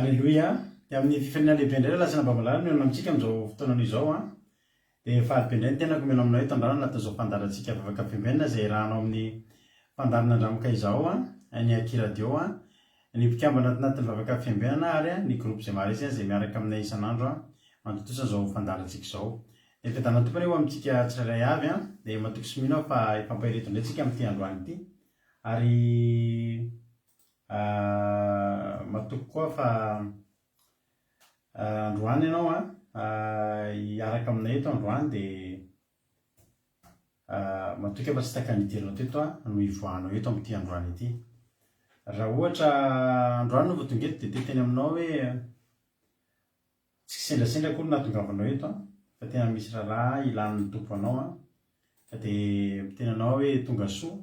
Aleloia! Dia amin'ny fifaliana lehibe indray ry lahy sy anabavy malala no mihaona amintsika amin'izao fotoana izao an! Dia faly be indray ny tenako mihaona aminao eto androany anatin'izao fandaharantsika Vavaka Fiambenana izay iarahanao amin'ny fandaharana Andramoka izao an, ny Aky Radio an, ny mpikambana ato anatin'ny Vavaka Fiambenana ary ny groupe izay maharesy izay miaraka aminay isan'andro an, mantontosa izao fandaharantsika izao. Dia ny fiadanan'ny Tompo anie ho amintsika tsirairay avy an, dia matoky sy mino aho fa hifampahery eto indray tsika amin'ity androany ity ary Matoky koa fa androany ianao an, hiaraka aminay eto androany dia matoky aho fa tsy tahaka ny nidiranao teto aho no hivoahanao eto amin'ity androany ity. Raha ohatra androany no vao tonga eto dia te hiteny aminao hoe Tsy kisendrasendra akory no nahatongavanao eto an, fa tena misy raharaha ilan'ny Tompo anao an, ka dia miteny anao aho hoe tonga soa,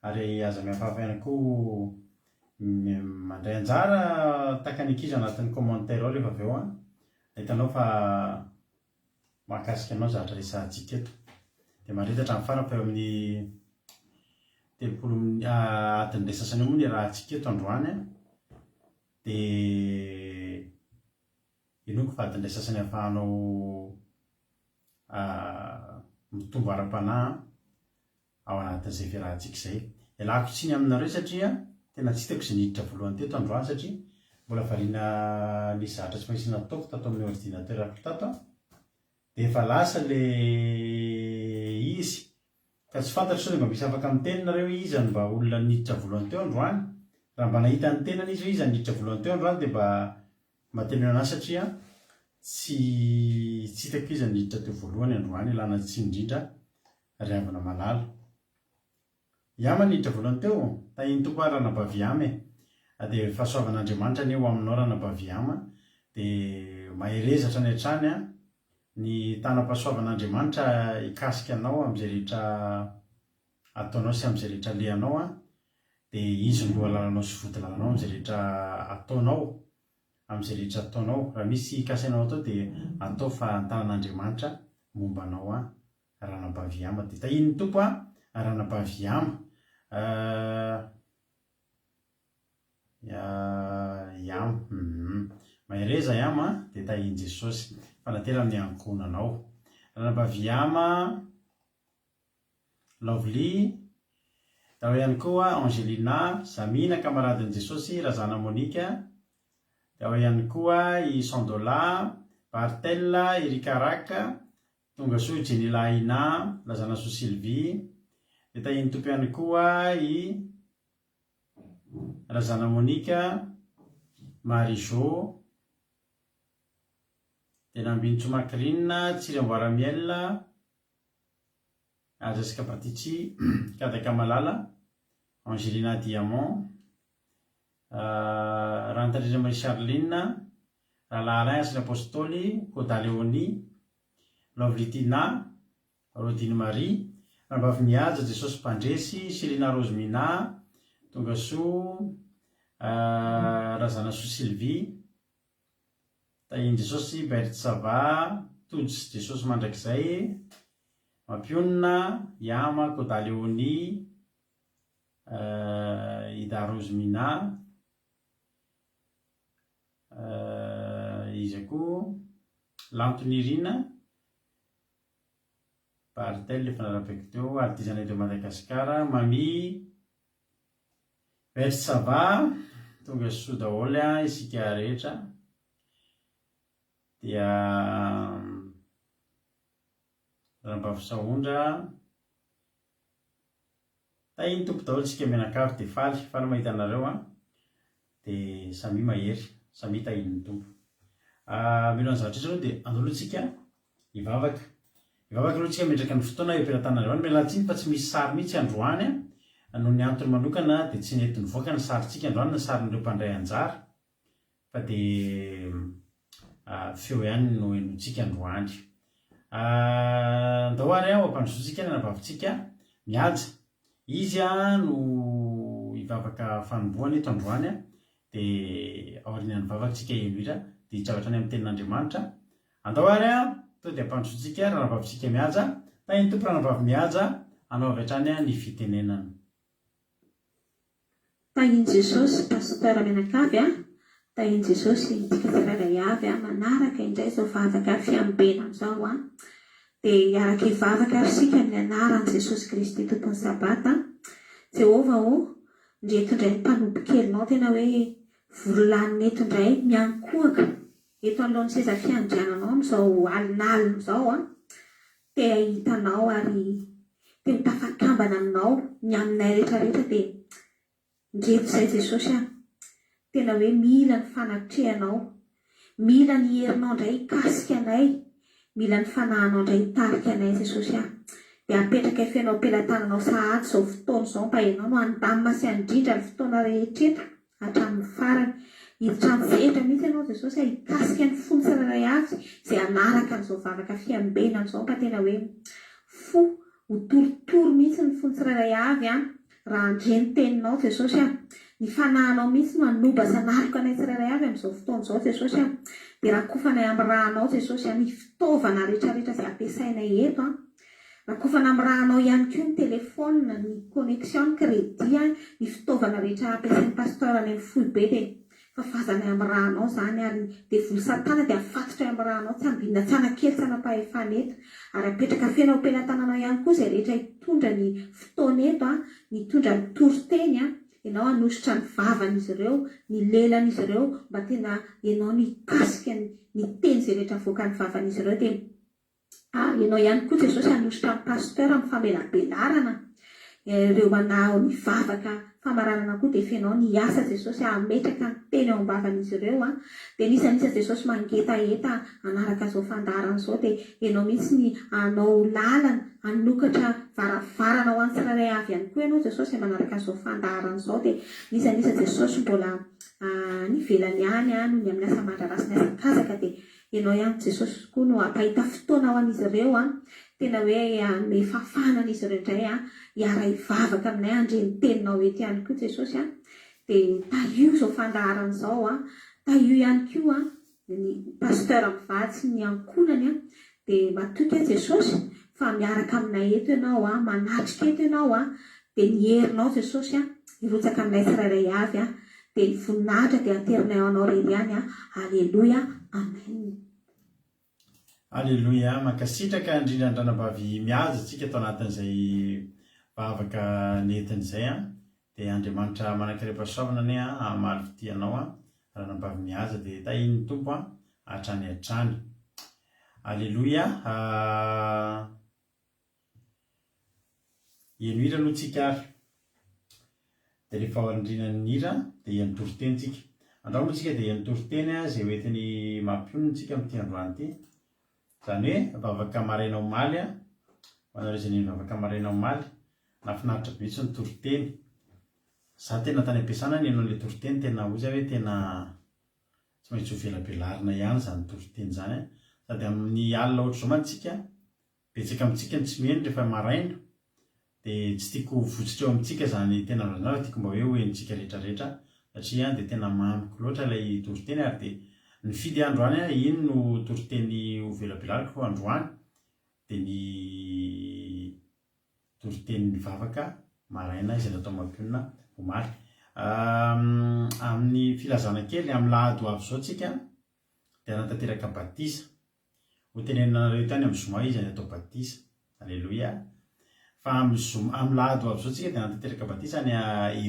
ary aza mihafahafa ihany koa mandray anjara tahaka ny ankizy ao anatin'ny commentaire ao rehefa avy eo an, ahitanao fa mahakasika anao ny zavatra resahantsika eto. Dia mahareta hatramin'ny farany fa eo amin'ny 30 adiny iray sasany eo moa no iarahantsika eto androany an, dia Inoako fa adin'ilay sasany ahafahanao mitombo ara-panahy ao anatin'izay fiarahantsika izay. Ialako tsiny aminareo satria tena tsy hitako izay niditra voalohany teto androany satria mbola variana nisy zavatra tsy maintsy nataoko tato amin'ny ordinateur-ko tato dia efa lasa ilay izy Ka tsy fantatro sao dia mba misy afaka miteny nareo hoe iza no mba olona niditra voalohany teo androany? Raha mba nahita ny tenany izy hoe iza no niditra voalohany teo androany dia mba mba teneno anahy satria tsy tsy hitako iza no niditra teo voalohany androany ialana tsiny indrindra ry havana malala. Yama niditra voalohany teo? Tahin'ny Tompo ary ranabavy Yama e! Dia fahasoavan'Andriamanitra anie ho aminao ranabavy Yama dia mahereza hatrany hatrany an! Ny tanam-pahasoavan'Andriamanitra hikasika anao amin'izay rehetra ataonao sy amin'izay rehetra alehanao an, dia Izy no lohalalanao sy vodilalanao amin'izay rehetra ataonao, amin'izay rehetra ataonao. Raha misy kasainao atao dia atao fa ny tanan'Andriamanitra momba anao an, Ranabavy Yama. Dia tahian'ny Tompo an, Ranabavy Yama. Yam humm. Mahereza Yam a, dia tahian'i Jesosy. Fanatera amin'ny ankohonanao. Ranabavy Yam a, Lovely, tao ihany koa Angelina, Zamina kamaradin'i Jesosy, Razana Monica, dia ao ihany koa i Sandola, Barthel, Eric Arak, Tongasoa i Jenila Aina, Razanasoa Sylvie, dia tahian'ny Tompo ihany koa i. Razana Monica, Marie Jo, dia Nambinintsoa Macrine, Tsiry Amboara Miel, ary Jessica Batici, Kadaka Malala, Angelina Diamond, Rantarindra Marie Charline, Rahalahy Alain Asin'ny Apostoly, Koda Léonie, Lovely Tina, Rodine Marie, Ranabavy Mihaja, Jesosy Mpandresy, Selina Rose Mina, Tongasoa, Razanasoa Sylvie, Tahian'i Jesosy, Bert Sava, Tojo sy Jesosy Mandrakizay, Mampionona, Yama, Koda Léonie, Ida Rose Mina, iza koa, Lanto Nirina, Barthel efa narabaiko teo, Artisanat de Madagascar, Mamy, Bert ça va, tonga soa daholo an isika rehetra, dia Ranabavy Sahondra, Tahin'ny Tompo daholo tsika mianakavy dia faly, faly mahita anareo an, dia samia mahery, samia tahin'ny Tompo. Mialohan'ny zavatra rehetra aloha dia andao aloha tsika hivavaka. Hivavaka aloha tsika metraka ny fotoana eo am-pelatanan'Andriamanitra. Miala tsiny fa tsy misy sary mihitsy androany an, noho ny antony manokana dia tsy nety nivoaka ny sarintsika androany, ny sarin'ireo mpandray anjara. Fa dia feo ihany no henointsika androany. Andao ary ho ampandrosoantsika ny anabavintsika mihaja. Izy no hivavaka fanombohana eto androany, dia aorian'ny vavaka isika heno hira, dia hiditra avy hatrany amin'ny tenin'Andriamanitra. Andao ary tonga dia ampandrosoantsika ranabavintsika mihaja. Tahin'ny Tompo ranabavy mihaja, hanao avy hatrany ny fitenenana. Tahin'i Jesosy Pasteur mianakavy a! Tahin'i Jesosy tsika tsirairay avy a, manaraka indray izao vavaka fiambenana izao a. Dia hiaraka hivavaka ary isika amin'ny anaran'i Jesosy Kristy Tompon'ny Sabata. Jehovah ô, ndreto indray ny mpanompo kelinao tena hoe vory lanina eto indray miankohoka eto anoloan'ny seza fiandriananao amin'izao alinalina izao a. Te hahita anao ary te ho tafakambana aminao ny aminay rehetra rehetra dia Ndreto izay Jesosy a! Tena hoe mila ny fanatrehanao, mila ny herinao indray hikasika anay, mila ny fanahinao indray hitarika anay Jesosy a! Dia apetrakay feno am-pelatananao sahady izao fotoana izao mba ianao no handamina sy handrindra ny fotoana rehetra eto hatramin'ny farany. Hiditra an-tsehatra mihitsy ianao Jesosy a, hikasika ny fon'ny tsirairay avy izay hanaraka an'izao vavaka fiambenana izao mba tena hoe fo ho torotoro mihitsy ny fon'ny tsirairay avy an! Raha handre ny teninao Jesosy a! Ny fanahinao mihitsy no hanoba sy hanaloka anay tsirairay avy amin'izao fotoana izao Jesosy a! Dia rakofanay amin'ny rànao Jesosy a! Ny fitaovana rehetrarehetra izay ampiasainay eto an! Rakofana amin'ny rànao ihany koa ny telephone, ny connexion, ny crédit, ny fitaovana rehetra ampiasain'ny Pasteur any amin'ny foibe dia Fafazanay amin'ny rànao izany ary ny devoly satana dia afatotray amin'ny rànao tsy ambinina tsy hanakely tsy hanam-pahefana eto ary apetraka feno ao am-pelatananao ihany koa izay rehetra hitondra ny fotoana eto an, ny hitondra ny toriteny an, ianao hanosotra ny vavan'izy ireo, ny lelan'izy ireo mba tena ianao no hikasika ny ny teny izay rehetra avoakan'ny vavan'izy ireo dia Ary ianao ihany koa Jesosy hanositra ny Pasteur amin'ny famelabelarana ireo manao ny vavaka famaranana koa dia fenao ny asa Jesosy hametraka ny teny ao ambavan'izy ireo an! Dia n'iza n'iza Jesosy mangetaheta hanaraka izao fandaharana izao dia ianao mihitsy ny hanao lalana hanokatra varavarana ho an'ny tsirairay avy ihany koa ianao Jesosy manaraka an'izao fandaharana izao dia n'iza n'iza Jesosy mbola any ivelany any noho ny amin'ny asa aman-draharaha sy ny hazakazaka dia Ianao ihany Jesosy koa no hampahita fotoana ho an'izy ireo an, tena hoe hanome fahafahana an'izy ireo indray an, hiara hivavaka aminay handre ny teninao eto ihany koa Jesosy an, dia tahio izao fandaharana izao an, tahio ihany koa an, ny Pasteur mivady sy ny ankohonany an, dia matoky aho Jesosy fa miaraka aminay eto Ianao an, manatrika eto Ianao an, dia ny herinao Jesosy an, hirotsaka aminay tsirairay avy an, Dia ny voninahitra dia aterinay ho Anao irery ihany an. Aleloia. Amen. Aleloia, mankasitraka indrindra ny ranabavy Mihaja antsika tao anatin'izay vavaka nentiny izay an, dia Andriamanitra manankarem-pahasoavana anie an hamaly fitia anao an ranabavy Mihaja dia tahian'ny Tompo an hatrany hatrany. Aleloia. Heno hira aloha tsika ary. Dia rehefa ao aorianan'ny hira dia heno toriteny tsika. Androany moa tsika dia heno toriteny izay ho entiny mampionona tsika amin'ity androany ity. Izany hoe vavaka maraina omaly ho anareo izay nino vavaka maraina omaly, nahafinaritra be mihitsy ny toriteny. Za tena tany am-piasana nino an'ilay toriteny tena hoy za hoe tena tsy maintsy ho velabelarina ihany izany toriteny izany. Sady amin'ny alina ohatr'izao mantsy tsika Betsaka amintsika no tsy miheno rehefa maraina dia tsy tiako ho votsitra eo amintsika izany tena lazaina fa tiako mba hoe ho henontsika rehetra rehetra satria dia tena mamiko loatra ilay toriteny ary dia nifidy aho androany aho iny no toriteny ho velabelariko androany dia ny toritenin'ny vavaka maraina izay natao mampionona omaly. Amin'ny filazana kely amin'ny lahady ho avy izao tsika dia hanatanteraka batisa Ho tenenina anareo eto ihany amin'ny zoma izy any atao batisa. Aleloia. Fa amin'ny zoma, amin'ny lahady ho avy izao tsika dia hanatanteraka batisa any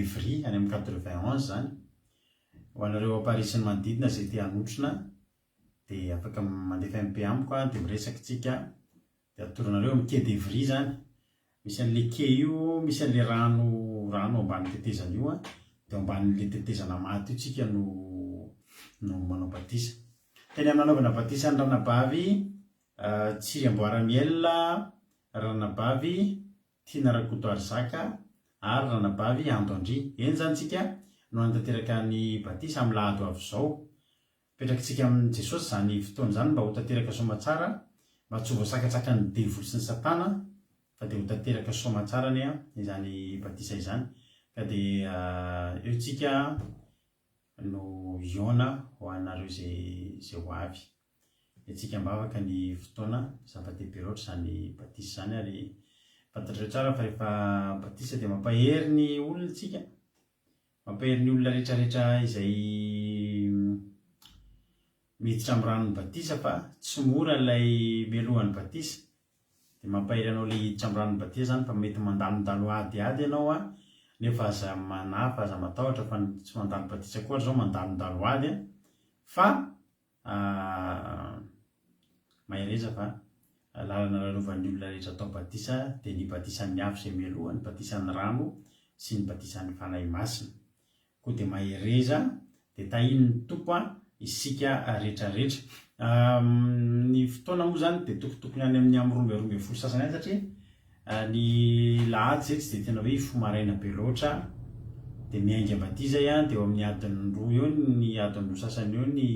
Evry, any amin'ny 91 izany. Ho anareo ao Paris sy ny manodidina izay te hanotrona dia afaka mandefa MP amiko dia miresaka tsika dia atoro anareo amin'ny quai d'Evry izany. Misy an'ilay quai io, misy an'ilay rano, rano ambany tetezana io dia ao ambanin'ilay tetezana maty io tsika no no manao batisa. Teny amin'ny nanaovana batisa an'i Ranabavy Tsiry Amboaramiel, Ranabavy Tiana Rakotoarizaka ary Ranabavy Ando Andria. Eny izany tsika no hanatanteraka ny batisa amin'ny lahady ho avy izao. Apetrakitsika amin'i Jesosy izany fotoana izany mba ho tanteraka soamatsara, mba tsy ho voasakatsakan'ny devoly sy ny satana fa dia ho tanteraka soamatsara anie izany batisa izany. Ka dia eo tsika no hihaona ho anareo izay izay ho avy. Etsika am-bavaka ny fotoana, zava-dehibe loatra izany batisa izany ary fantatrareo tsara fa rehefa batisa dia mampahery ny olona tsika, mampahery ny olona rehetra rehetra izay. miditra amin'ny ranon'ny batisa fa tsy mora ilay mialohan'ny batisa. Dia mampahery anao ilay hiditra amin'ny ranon'ny batisa izany fa mety mandalondalo ady ady ianao an, nefa aza manahy fa aza matahotra fa ny tsy mandalo batisa koa ary izao mandalondalo ady an, fa mahereza fa lalana lalovan'ny olona rehetra atao batisa dia ny batisan'ny afo izay mialoha, ny batisan'ny rano sy ny batisan'ny Fanahy Masina. Koa dia mahereza dia tahin'ny Tompo isika rehetra rehetra. Ny fotoana moa izany dia tokotokony any amin'ny amin'ny 12:12 sasany any satria ny lahady izay tsy dia tena hoe hifoha maraina be loatra dia miainga avy aty izay dia eo amin'ny adiny roa eo ny adiny roa sasany eo ny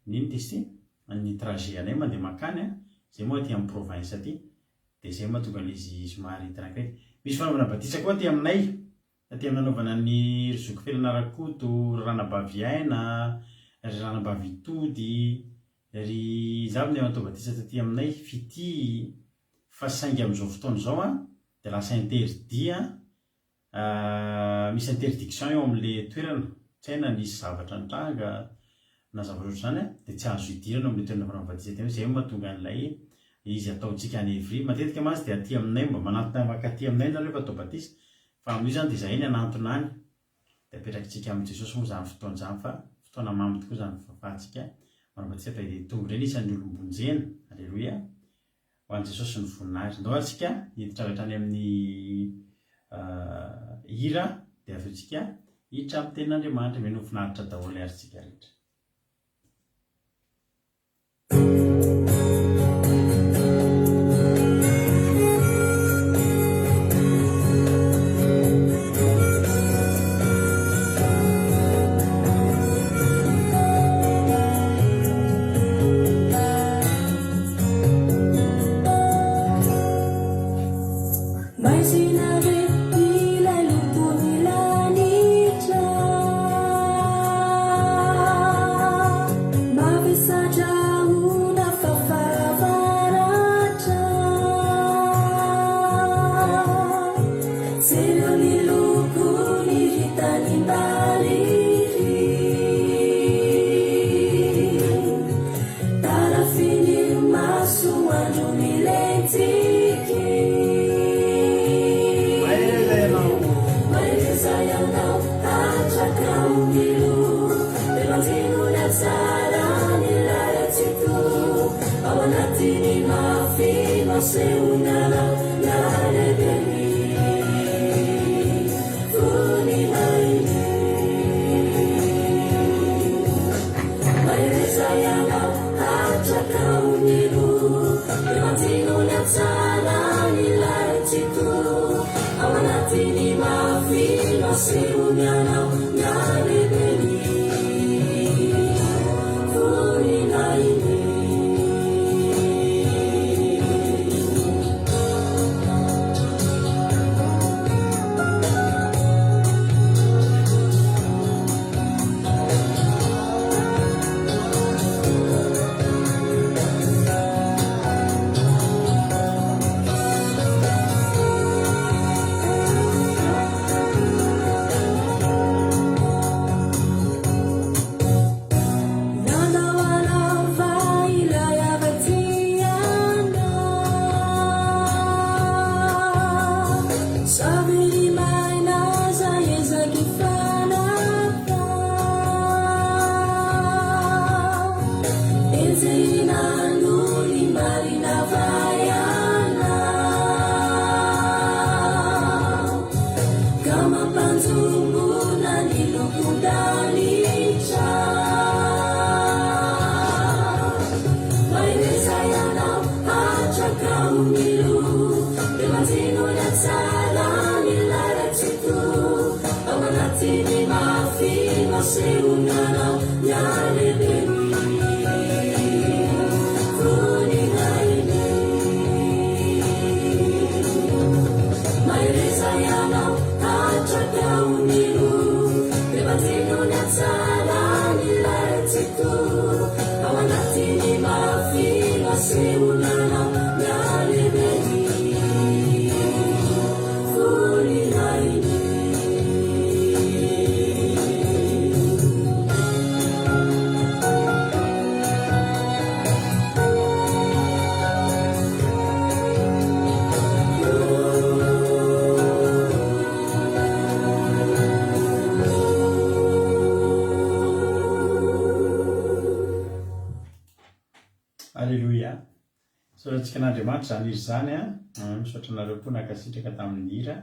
ny inona izy ity? Ny trajet anay mandeha mankany izay moa aty amin'ny province aty. Dia izay no mahatonga an'ilay izy somary hitanakaiky. Misy fanaovana batisa koa aty aminay. Taty amin'ny nanaovana an'i ry zoky Felana Rakoto, ry Ranabavy Aina, ry Ranabavy Tody, ry iza avy no natao batisa taty aminay, Fitia. Fa saingy amin'izao fotoana izao an, dia lasa interdit an, Misy interdiction eo amin'le toerana, tsy hay na nisy zavatra nitranga na zavatra ohatr'izany an, dia tsy azo idirana eo amin'le toerana fanaovana batisa tena, izay no mahatonga an'ilay izy ataontsika any Evry, matetika mantsy dia aty aminay mba manantona mankaty aminay nareo rehefa atao batisa, fa amin'io izany dia izahay ny hanantona any, dia apetrakitsika amin'i Jesosy moa izany fotoana izany fa fotoana mamy tokoa izany fahafahantsika manao batisa fa dia tonga indray ny isan'ny olom-bonjena, aleloia. Ho an'i Jesosy ny voninahitra. Ndao ary tsika hiditra avy hatrany amin'ny hira dia avy eo tsika hiditra amin'ny tenin'Andriamanitra. Mino ho finaritra daholo ary tsika rehetra. Maizina be ilay lokon'ny lanitra, Mavesatra rahona fa fahavaratra. Jereo ny lokony ry tanimbariry. Tarafin'ny masoandro milentiky. Mahereza ianao. Mahereza ianao hatraka omilo. Mibanjino ny hatsaran'ilay Tsitoha. Ao anatin'ny mafy no asehony anao ny halehibeny. Voninahiny. Mahereza ianao hatraka omilo. Mibanjino ny hatsaran'ilay Tsitoha. Ao anatin'ny mafy no asehony anao ny halehibeny. Voninahiny. Nanao anao va ilay havatiana? Sa very maina aza ezaky fanatà? Enjehina noho ny marina va ianao? Ka mampanjombona ny lokon-danitra. Mahereza ianao hatraka ho milo. Dia manjino ny hatsaran'ilay Ray Tsitoha. Ao anatin'ny mafy no asehony anao ny halehibeny. Voninahiny. Mahereza ianao hatraka ho mino. Dia banjino ny hatsaran'ilay Ray Tsitoha. Ao anatin'ny mafy no asehony anao ny halehibeny. Voninahiny. Isaorantsika an'Andriamanitra izany hira izany an. Misaotra anareo koa nankasitraka tamin'ny hira.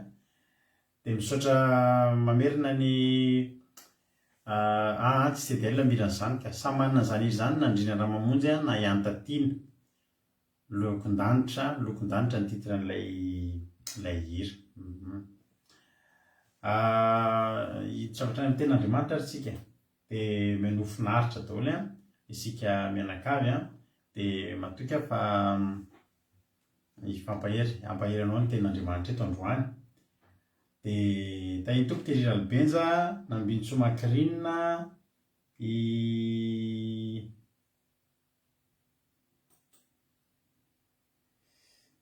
Dia misaotra mamerina ny aa tsy TDL mihira an'izany ka. Samy manana an'izany hira izany na Ndrina Ramamonjy na i Hantatiana. Lokon-danitra, lokon-danitra ny titre an'ilay ilay hira. Hiditra avy hatrany amin'ny tenin'Andriamanitra ary tsika. Dia menoa finaritra daholo an, isika mianakavy an, dia matoky aho fa hifampahery, hampahery anao ny tenin'Andriamanitra eto androany. Dia tahin'ny Tompo Thierry Ralibenja, Nambinintsoa Macrine, i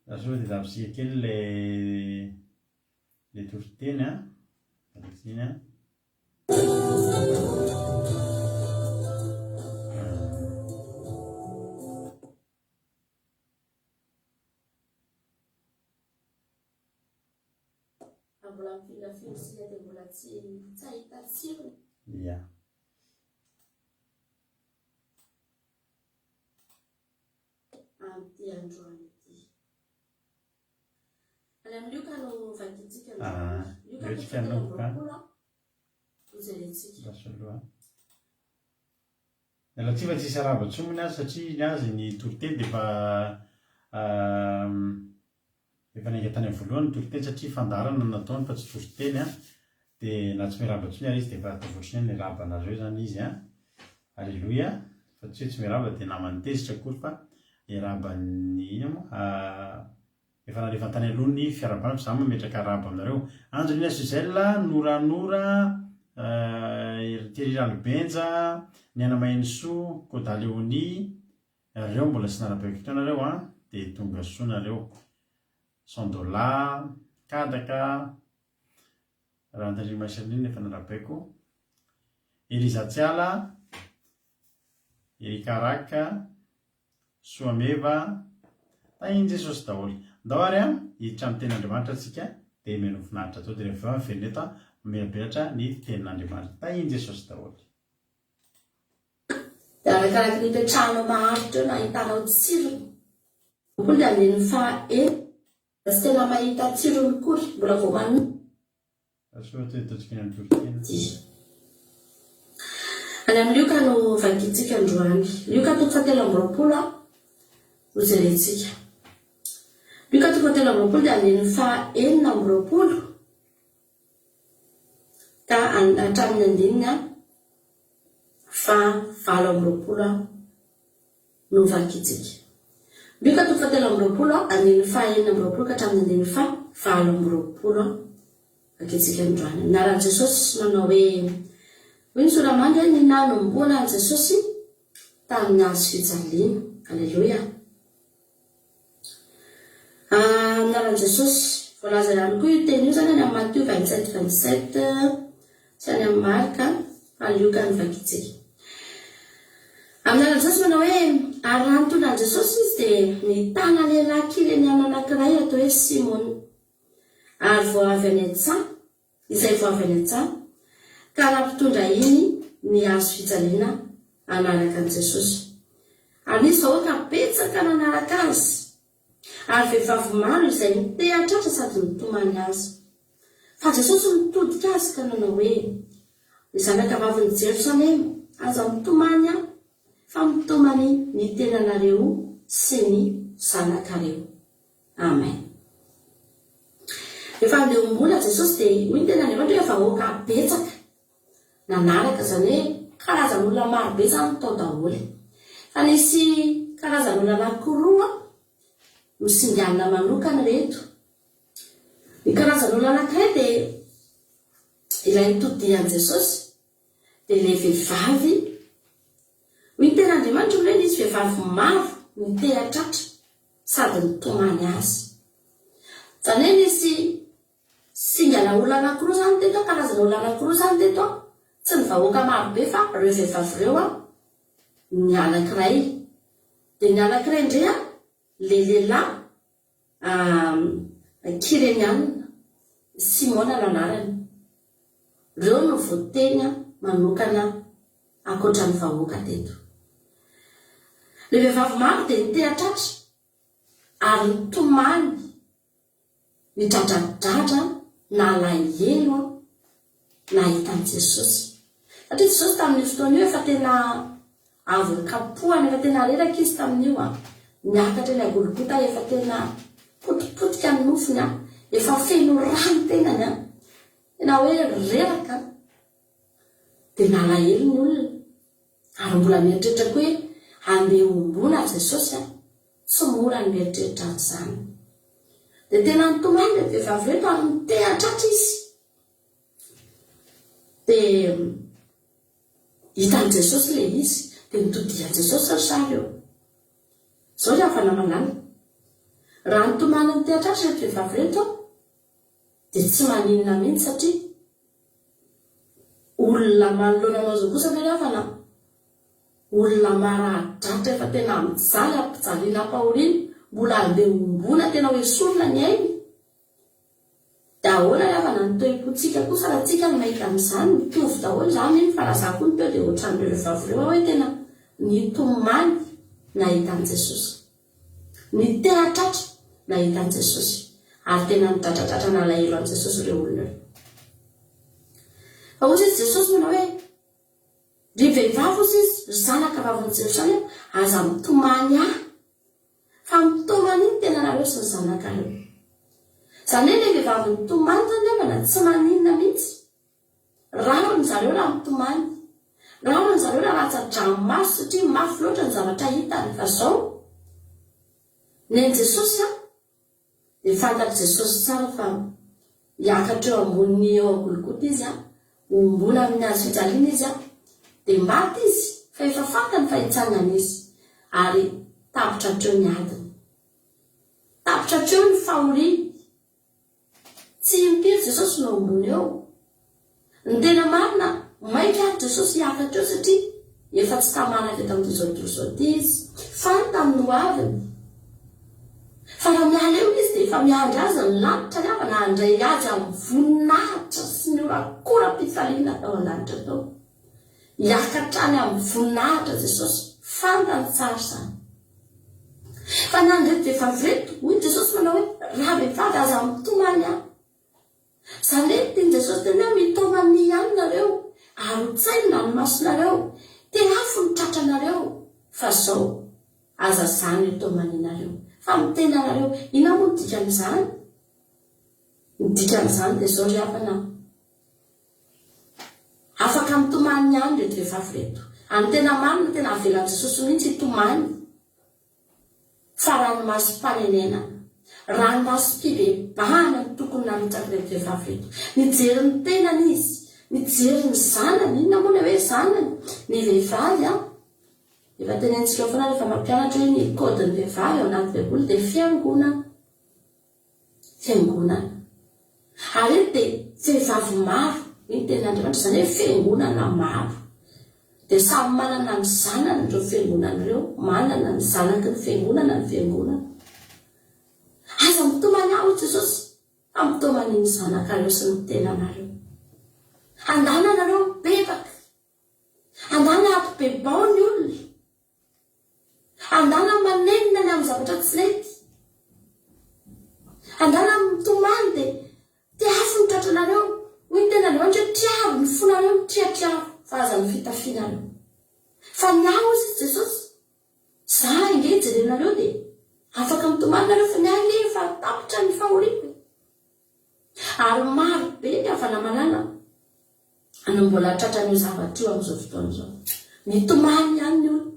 Rasoa dia tadiavintsika kely ilay ilay toriteny an, toriteny an. Raha mbola mifindrafindra isika dia mbola tsy tsy hahita tsirony. Ia. Amin'ity androany ity. Any amin'ny Lioka no vakintsika androany. Ah, Lioka toko fahatelo amby roapolo no jerentsika. Lasa aloha. Miala tsiny fa tsisy arahaba intsony moa ny azy satria ny azy ny toriteny dia efa efa niainga tany amin'ny voalohany ny toriteny satria fandaharana no nataony fa tsy toriteny an. Dia na tsy miarahaba intsony ary izy dia efa ataovy ohatran'ny hoe miarahaba anareo izany izy an. Aleloia. Fa tsy hoe tsy miarahaba dia naman'ny tezitra akory fa miarahaba ny inona moa efa nalefany tany aloha ny fiarahabana fa za mametraka arahaba aminareo. Angelina Suzelle, Nora Nora, Thierry Ralibenja, Niaina Mahenisoa, Koda Léonie, reo mbola tsy narabaiko teo nareo an, dia tonga soa nareo. Sandola, Kadaka, Randria Marceline efa narabaiko, Eliza Tsiala, Eric Araka, Soameva, Tahin'i Jesosy daholo. Ndao ary an, hiditra amin'ny tenin'Andriamanitra tsika, dia menoa finaritra daholo, dia rehefa avy eo miverina eto an, mamelabelatra ny tenin'Andriamanitra. Tahin'i Jesosy daholo. Dia arakaraky ny ipetrahanao maharitra eo no ahitanao tsirony. Koa dia andininy faha enina. Tsy tena mahita tsirony kory, mbola vao manomboka. Dia. Any amin'ny Lioka no vakintsika androany. Lioka toko fahatelo amby roapolo no jerentsika. Lioka toko fahatelo amby roapolo dia andininy faha enina amby roapolo ka hatramin'ny andininy faha 28. Novakintsika. Lioka toko fahatelo amby roapolo, andininy faha 26 ka hatramin'ny andininy faha 28. Vakintsika androany. Amin'ny anaran'i Jesosy manao hoe, Hoy ny sora-manga, ny nanomboana an'i Jesosy tamin'ny hazo fijaliana. Aleloia. Amin'ny anaran'i Jesosy. Voalaza ihany koa io teny io izany any amin'ny Matio 27 27 sy any amin'ny Marka fa Lioka no vakintsika. Amin'ny anaran'i Jesosy manao hoe, ary raha nitondra an'i Jesosy izy dia nitana lehilahy Kyreniana anankiray atao hoe Simona, ary vao avy any an-tsaha izay vao avy any an-tsaha, ka nampitondra iny ny hazo fijaliana hanaraka an'i Jesosy. Ary nisy vahoaka betsaka nanaraka azy, ary vehivavy maro izay niteha-tratra sady nitomany azy. Fa Jesosy nitodika azy ka nanao hoe, Ry zanakavavin'i Jerosalema, aza mitomany ahy, fa mitomany ny tenanareo sy ny zanakareo. Amen. Rehefa handeha homboana Jesosy dia hoy ny tenin'Andriamanitra hoe vahoaka betsaka nanaraka, izany hoe karazan'olona maro be izany tao daholo. Fa nisy karazan'olona anankiroa nosinganina manokana ireto. Ny karazan'olona anankiray dia ilay nitodihan'i Jesosy dia ilay vehivavy, hoy ny tenin'Andriamanitra hoe nisy vehivavy maro niteha-tratra sady nitomany azy. Izany hoe nisy singana olona anankiroa izany teto, karazana olona anankiroa izany teto, tsy ny vahoaka maro be fa ireo vehivavy ireo ny anankiray. Dia ny anankiray indray ilay lehilahy Kyreniana, Simona no anarany. Ireo no voateny manokana ankoatra ny vahoaka teto. Ilay vehivavy maro dia niteha-tratra. Ary nitomany, nidradradradra, nalahelo nahita an'i Jesosy. Satria Jesosy tamin'io fotoana io efa tena avy nikapohana, efa tena reraka izy tamin'io an. Niakatra eny Golgota efa tena potipotika ny nofony an, efa feno rà ny tenany an. Tena hoe reraka dia nalahelo ny olona. Ary mbola mieritreritra koa hoe handeha homboana Jesosy an! Tsy mora ny mieritreritra an'izany. Dia tena nitomany ireto vehivavy ireto ary niteha-tratra izy. Dia hitan'i Jesosy ilay izy, dia nitodihan'i Jesosy ry zareo. Izao ry havana malala, raha nitomany niteha-tratra ireto vehivavy ireto an, dia tsy maninona mihitsy satria olona manoloana anao izao kosa ve ry havana olona maradratra efa tena mijaly ampijaliana ampahoriana mbola andeha homboana tena ho esorina ny ainy dia ahoana ry havana ny toe-pontsika kosa raha tsika no mahita an'izany mitovy daholo za mino fa raha za koa no teo dia ohatran'ireo vehivavy ireo aho hoe tena nitomany nahita an'i Jesosy Niteha-tratra nahita an'i Jesosy, ary tena nidradradratra nalahelo an'i Jesosy ireo olona ireo. Fa hoy izy Jesosy manao hoe, Ry vehivavy, hoy izy, ry zanaka vavin'i Jerosalema, aza mitomany ahy, fa mitomany ny tenanareo sy ny zanakareo. Izany hoe ilay vehivavy nitomany izany havana tsy maninona mihitsy. Rariny zareo raha mitomany. Rariny zareo raha latsa-dranomaso satria mafy loatra ny zavatra hitany. Fa zao, nen'i Jesosy an, dia fantatr'i Jesosy tsara fa hiakatra eo ambonin'ny eo Golgota Izy an, hohomboana amin'ny hazo fijaliana Izy an, dia maty Izy, fa efa fantany fa hitsangana Izy, ary tapitra hatreo ny adiny. Tapitra hatreo ny fahoriany. Tsy impiry Jesosy no ambony eo. Ny tena marina, maika ary Jesosy hiakatra eo satria efa tsy tamana teto amin'ity izao tontolo izao ity Izy. Faly tamin'ny ho aviny. Fa raha miala eo Izy dia efa miandry Azy ny lanitra ry havana handray Azy amin'ny voninahitra sy ny horakoram-pifaliana tao an-danitra tao. Hiakatra any amin'ny voninahitra Jesosy, fantany tsara izany. Fa na an'ireto vehivavy ireto, hoy Jesosy manao hoe, Raha vehivavy aza mitomany aho. Izany hoe tian'i Jesosy teny hoe mitomania ihany nareo, ary hotsainina ny masonareo, tehafo ny tratranareo, fa izao, aza izany itomaninareo, fa miteny anareo. Inona moa no dikan'izany? Ny dikan'izany dia izao ry havana, Afaka mitomany ihany ireto vehivavy ireto. Ary ny tena marina, tena avelan'i Jesosy mihitsy hitomany. Fa ranomasom-panenenana, ranomasom-pibebahana no tokony narotsak'ireto vehivavy ireto. Nijery ny tenany izy, nijery ny zanany. Inona moa ilay hoe zanany? Ny vehivavy an, efa tenenintsika foana rehefa mampianatra hoe ny code-n'ny vehivavy ao anaty Baiboly dia fiangonana. Fiangonana. Ary eto dia vehivavy maro, hoy ny tenin'Andriamanitra, izany hoe fiangonana maro. Dia samy manana ny zanany ireo fiangonana ireo, manana ny zanaky ny fiangonana ny fiangonana. Aza mitomany ahy, hoy Jesosy, fa mitomany ny zanakareo sy ny tenanareo. Handana anareo mibebaka. Handana hampibebao ny olona. Andana manenina ny amin'ny zavatra tsy nety. Andana mitomany dia tiafo ny tratranareo. Hoy ny tenin'Andriamanitra hoe tiavo ny fonareo no tiatiavo fa aza ny fitafianareo. Fa ny ahy hoy sisa Jesosy, za ange jerenareo dia afaka mitomany nareo fa ny ahy anie efa tapitra ny fahoriako e. Ary maro be ny havana malala no mbola tratran'io zavatra io amin'izao fotoana izao. Mitomany ihany ny olona.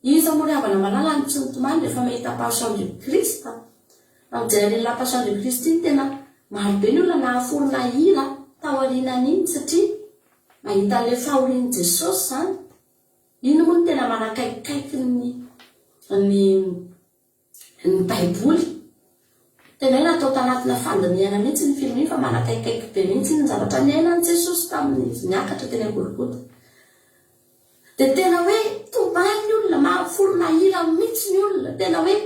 Iza moa ry havana malala no tsy mitomany rehefa mahita Passion du Christ? Raha mijery an'iny La Passion du Christ iny tena maro be ny olona nahaforona hira taorianan'iny satria mahita an'ilay fahorian'i Jesosy izany. Iny moa no tena manakaikikaiky ny ny ny baiboly. Tena hoe natao tanatina fandinihana mihitsy ny film iny fa manakaikikaiky be mihitsy ny zavatra niainan'i Jesosy tamin'izy niakatra teny Golgota. Dia tena hoe tomany ny olona, mahaforona hira mihitsy ny olona, tena hoe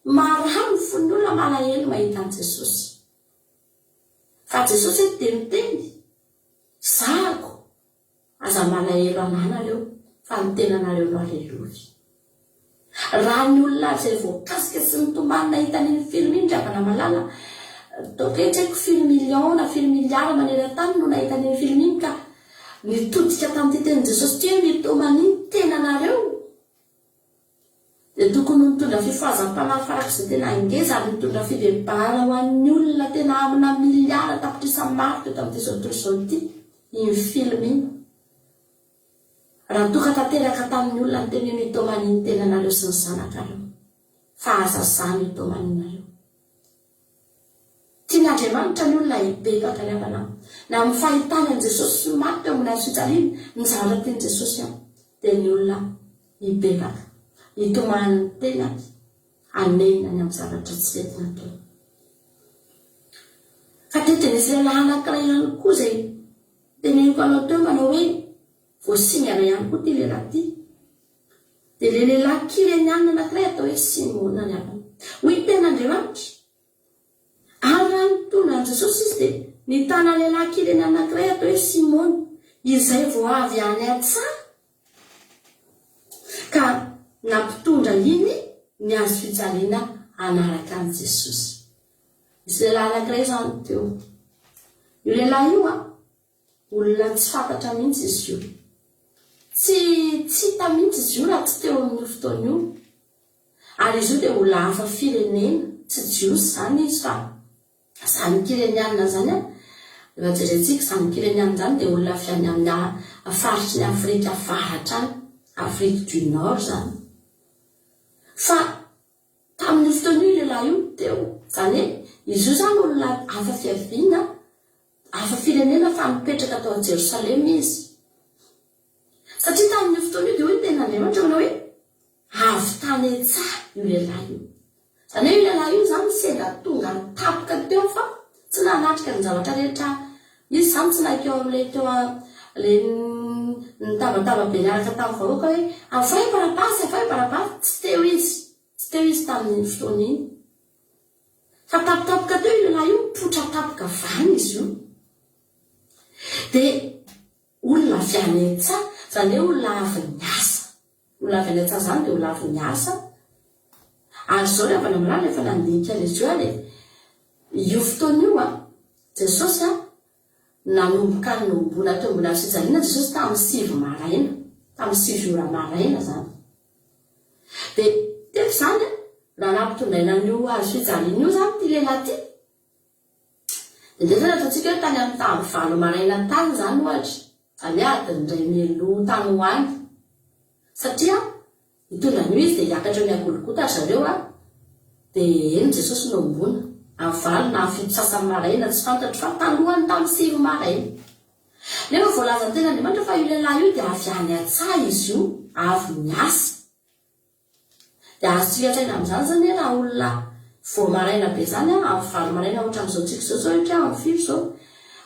marary ny fon'ny olona malahelo mahita an'i Jesosy. Fa Jesosy eto dia miteny, zahako Aza malahelo anah nareo fa ny tenanareo no alelovy. Raha ny olona izay voakasika sy nitomany nahita an'iny film iny ry havana malala, ataoko hoe tsy haiko firy millions na firy milliards maneran-tany no nahita an'iny film iny ka nitodika tamin'ity tenin'i Jesosy ity hoe mitomania ny tenanareo dia tokony ho nitondra fifohazam-panahy farak'izay tena ngeza ary nitondra fibebahana ho an'ny olona tena amina milliards tapitrisa maro teto amin'ity izao tontolo izao ity iny film iny. Raha toa ka tanteraka tamin'ny olona ny teny hoe mitomania ny tenanareo sy ny zanakareo, fa aza za no itomanianareo. Tian'Andriamanitra ny olona hibebaka ry havana, na amin'ny fahitany an'i Jesosy maty teo ambony hazo fijaliana, ny zavatra tian'i Jesosy an, dia ny olona hibebaka, hitomany ny tenany, hanenina ny amin'ny zavatra tsy nety nataony. Fa teto dia nisy lehilahy anankiray ihany koa izay Teneniko anao teo manao hoe voasingana ihany koa ity lehilahy ity. Dia ilay lehilahy Kyreniana anankiray atao hoe Simona ny anarany. Hoy ny tenin'Andriamanitra, Ary raha nitondra an'i Jesosy izy dia nitana lehilahy Kyreniana anankiray atao hoe Simona, izay vao avy any an-tsaha, ka nampitondra iny ny hazofijaliana hanaraka an'i Jesosy. Nisy lehilahy anankiray izany teo. Io lehilahy io an, olona tsy fantatra mihitsy izy io. Tsy tsy hita mihitsy izy io raha tsy teo amin'io fotoana io. Ary izy io dia olona hafa firenena, tsy jiosy izany izy fa izany Kyreniana izany an, rehefa jerentsika izany Kyreniana izany dia olona avy any amin'ny faritry ny Afrika Avaratra any, Afrique du Nord izany. Fa Tamin'io fotoana io io lehilahy io teo. Izany hoe izy io izany olona hafa fiaviana, hafa firenena fa nipetraka tao Jerosalema izy. Satria tamin'io fotoana io dia hoy ny tenin'Andriamanitra manao hoe avy tany an-tsaha io lehilahy io. Izany hoe io lehilahy io izany sendra tonga tampoka teo fa tsy nanatrika ny zavatra rehetra izy izany tsy nankeo amin'ilay teo ilay nitabataba be niaraka tamin'ny vahoaka hoe avoay Barabasy, avoay Barabasy, tsy teo izy. Tsy teo izy tamin'iny fotoana iny. Fa tampotampoka teo io lehilahy io, nipoitra tampoka vany izy io. Dia olona avy any an-tsaha, izany hoe olona avy niasa. Olona avy any an-tsaha izany dia olona avy niasa. Ary izao ry havana malala, rehefa nandinika an'izy io aho dia io fotoana io an, Jesosy an, Nanomboka nohomboana teo ambony hazofijaliana Jesosy tamin'ny sivy maraina, tamin'ny sivy ora maraina izany. Dia teto izany, raha nampitondraina an'io hazofijaliana io izany ity lehilahy ity, dia ndeha izany ataontsika hoe tany amin'ny tamin'ny valo maraina tany izany ohatra, izany hoe adiny iray mialoha tany ho any. Satria Hitondra an'io izy dia hiakatra eo amin'ny Golgota ry zareo a! Dia eny Jesosy no homboana. Amin'ny valo na amin'ny fito sasany maraina, tsy fantatro fa talohan'ny tamin'ny sivy maraina. Nefa voalazan'ny Tenin'Andriamanitra fa io lehilahy io dia avy any an-tsaha izy io, avy niasa. Dia azontsika an-tsaina amin'izany izany hoe raha olona vao maraina be izany an, amin'ny valo maraina ohatran'izao tsika izao izao ohatra hoe amin'ny firy izao?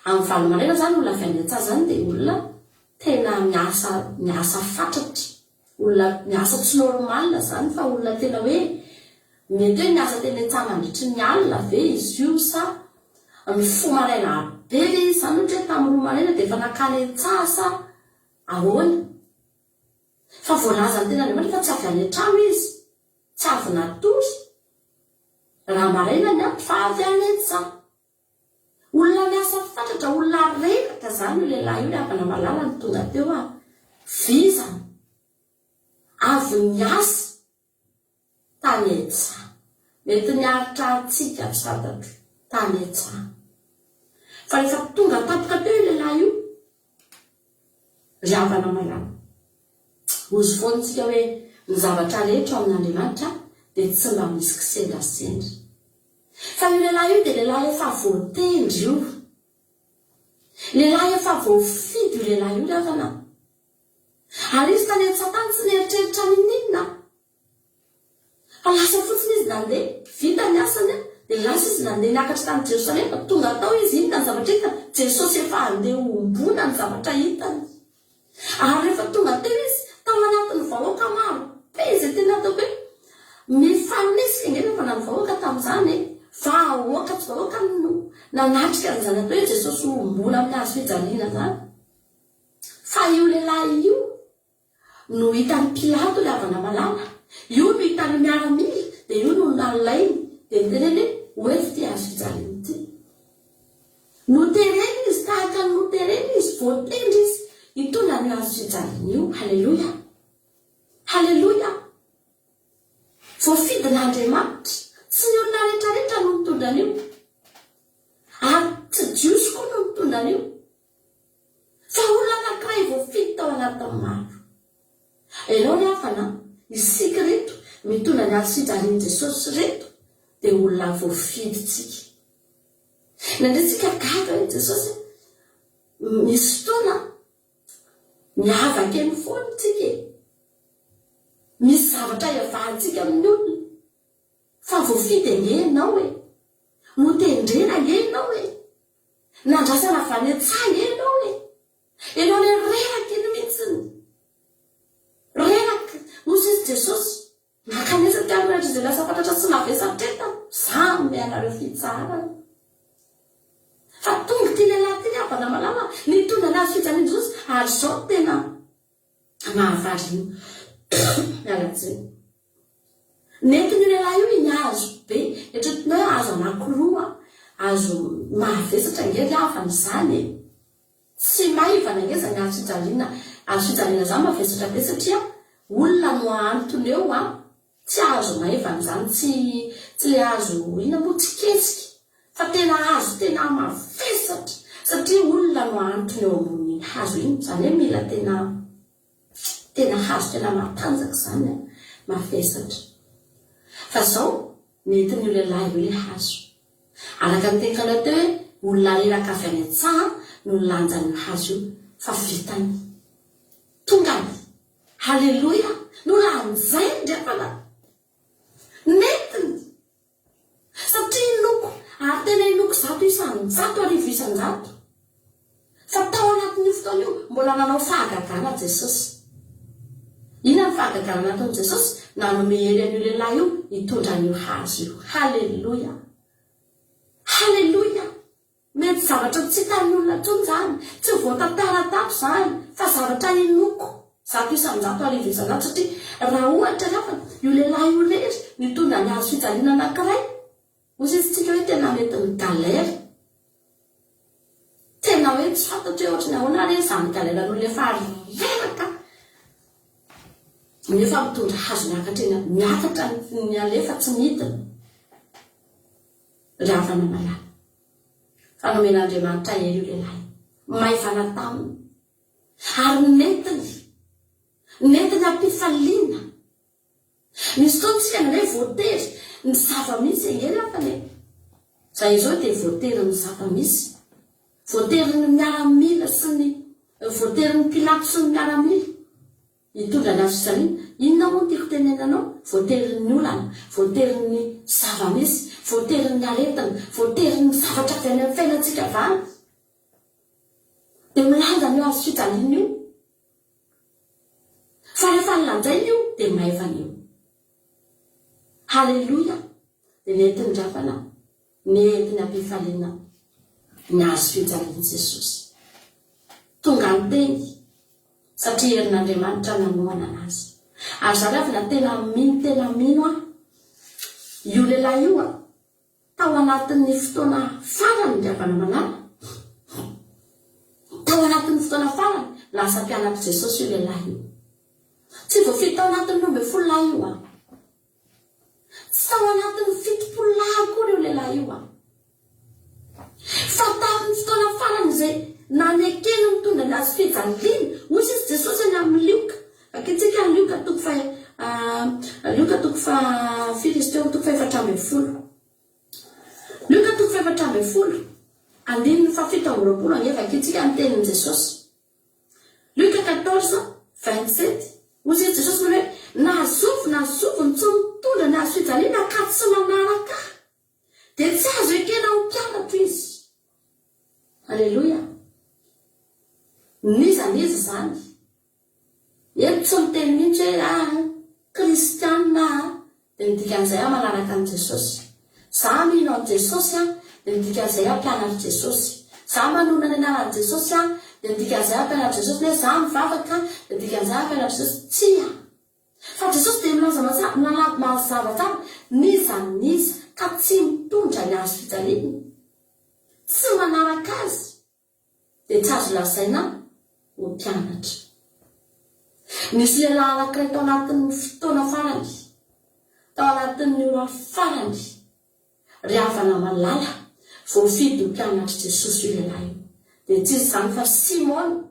Amin'ny valo maraina izany olona avy any an-tsaha izany dia olona tena miasa miasa fatratra. Olona miasa tsy normal zany fa olona tena hoe mety hoe niasa teny an-tsaha mandritry ny alina ve izy io sa nifoha maraina be ve izy zany ohatra hoe tamin'ny roa maraina dia efa nankany an-tsaha sa ahoana? Fa voalazan'ny tenin'Andriamanitra fa tsy avy any an-trano izy, tsy avy natory raha maraina ny andro fa avy any an-tsaha. Olona miasa fatratra, olona reraka zany io lehilahy io ry havana malala no tonga teo a! Vizana, avy niasa tany an-tsaha. Mety niaritra hatsiaka tsy fantatro, tany an-tsaha. Fa rehefa tonga tampoka teo io lehilahy io, ry havana malala, hozy foana tsika hoe ny zavatra rehetra ao amin'Andriamanitra dia tsy mba misy kisendrasendra. Fa io lehilahy io dia lehilahy efa voatendry io. Lehilahy efa voafidy io lehilahy io ry havana. Ary izy tany an-tsatany tsy nieritreritra n'inon'inona. Fa lasa fotsiny izy nandeha, vita ny asany dia lasa izy nandeha niakatra tany Jerosalema, tonga tao izy, inona ny zavatra hitany? Jesosy efa handeha hohomboana ny zavatra hitany. Ary rehefa tonga teo izy, tao anatin'ny vahoaka maro be izay tena ataoko hoe mifanesika ange nefa na ny vahoaka tamin'izany e, vahoaka tsy vahoaka no nanatrika an'izany atao hoe Jesosy hohomboana amin'ny hazo fijaliana izany. Fa io lehilahy io no hitan'i Pilato ry havana malala. Io no hitan'ny miaramila dia io no nalainy dia niteneny hoe hoento ity hazo fijaliana ity. Noterena izy tahaka ny noterena izy, voatendry izy hitondra an'io hazo fijaliana io. Haleloia! Haleloia! Voafidin'Andriamanitra. Tsy ny olona rehetrarehetra no nitondra an'io. Ary tsy Jiosy koa no nitondra an'io. Fa olona anankiray voafidy tao anatin'ny maro. Ianao ry havana, isika ireto mitondra ny hazo fijalian'i Jesosy ireto dia olona voafidintsika. Indraindray tsika gaga hoe Jesosy misy fotoana miavaka eny foana tsika e. Misy zavatra iavahantsika amin'ny olona. Fa voafidy ange ianao e. Notendrena ange ianao e. Nandrasana avy any an-tsaha ange ianao e! Ianao ilay reraka iny mihitsiny. Reraka. Hoy sisa Jesosy, Nankanesa aty amin'ny rehetra izay lasa fatratra sy navesatra entana, Izaho hanome anareo fitsaharana. Fa tonga ity lehilahy ity ry havana malala, nitondra ny hazo fijalian'i Jesosy, ary izao no tena mahavariana. Miala tsiny. Nentin'io lehilahy io iny hazo be, eritreretina hoe hazo anankiroa, hazo mahavesatra ange ry havana izany e! Tsy maivana ange izany hazo fijaliana, hazo fijaliana izany mavesatra be satria olona no ahantona eo an, tsy hazo maivana izany, tsy tsy ilay hazo inona moa, tsy kesika fa tena hazo tena mavesatra satria olona no ahantona eo ambonin'iny hazo iny, izany hoe mila tena. Tena hazo tena matanjaka izany an! Mavesatra. Fa izao, nentin'io lehilahy io ilay hazo. Araka ny teniko anao teo hoe olona reraka avy any an-tsaha no nilanja an'io hazo io, fa vitany. Tongany. Haleloia! Nolanjainy ry havana. Nentiny. Satria inoako, ary tena inoako 100%, 1000%, fa tao anatin'io fotoana io, mbola nanao fahagagana Jesosy. Inona ny fahagagana nataon'i Jesosy? Nanome hery an'io lehilahy io hitondra an'io hazo io. Haleloia! Haleloia! Mety zavatra tsy hitan'ny olona intsony izany, tsy voatantara tato izany, fa zavatra inoako 100%, 1000% satria raha ohatra angamba io lehilahy io irery nitondra ny hazo fijaliana anankiray, hoy sisa isika hoe tena mety ni-galère, tena hoe tsy fantatro hoe ohatry ny ahoana re izany galère-n'olona efa reraka nefa mitondra hazo miakatra eny, miakatra ny alefa tsy midina. Ry havana malala, fa nomen'Andriamanitra hery io lehilahy io. Maivana taminy. Ary nentiny, nentiny am-pifaliana. Misy fotoana isika indraindray voatery, ny zava-misy ange ry havana e. Izay izao dia voaterin'ny zava-misy. Voaterin'ny miaramila sy ny, voaterin'ny Pilato sy ny miaramila. Hitondra ny hazo fijaliana. Inona moa no tiako tenenina anao? Voaterin'ny olana, voaterin'ny zava-misy, voaterin'ny aretina, voaterin'ny zavatra avy any amin'ny fiainantsika avy any. Dia milanja an'io hazo fijaliana io. Fa rehefa nolanjaina io, dia maivana io. Haleloia! Dia nentin-dRafana Nentiny am-pifaliana ny hazo fijalian'i Jesosy. Tonga niteny, satria herin'Andriamanitra nanohana anazy. Ary za ry havana tena mino tena mino aho, io lehilahy io an, tao anatin'ny fotoana farany ry havana malala, tao anatin'ny fotoana farany, lasa mpianatr'i Jesosy io lehilahy io. Tsy voafidy tao anatin'ny 12 lahy io an. Tsy tao anatin'ny 70 lahy akory io lehilahy io an! Fa tamin'ny fotoana farany izay nanekeny nitondra ny hazo fijaliana, hoy sisa Jesosy any amin'ny Lioka, vakintsika ny Lioka toko faha, Lioka toko faha firy izy teo, toko faha 14. Lioka toko faha 14, andininy faha 27 ange vakintsika ny tenin'i Jesosy. Luc 14, 27, Hoy izy Jesosy manao hoe, Na zovy na zovy no tsy mitondra ny hazo fijaliana ka tsy manaraka Ahy, dia tsy azo ekena ho mpianatro izy. Aleloia! N'iza n'iza izany. Eto tsy miteny mihitsy hoe ah, kristianina aho dia ny dikan'izay aho manaraka an'i Jesosy. Za mino an'i Jesosy aho dia ny dikan'izay aho mpianatr'i Jesosy. Za manonona ny anaran'i Jesosy aho dia ny dikan'izay aho mpianatr'i Jesosy na hoe za mivavaka dia ny dikan'izay aho mpianatr'i Jesosy. Tsia! Fa Jesosy dia milaza mazava, mazava tsara, n'iza n'iza ka tsy mitondra ny hazo fijaliana, tsy manaraka Azy, dia tsy azo lazaina ho mpianatra. Nisy lehilahy anankiray tao anatin'ny fotoana farany, tao anatin'ny ora farany, ry havana malala, voafidy ho mpianatr'i Jesosy io lehilahy io. Dia tsy iza izany fa Simona,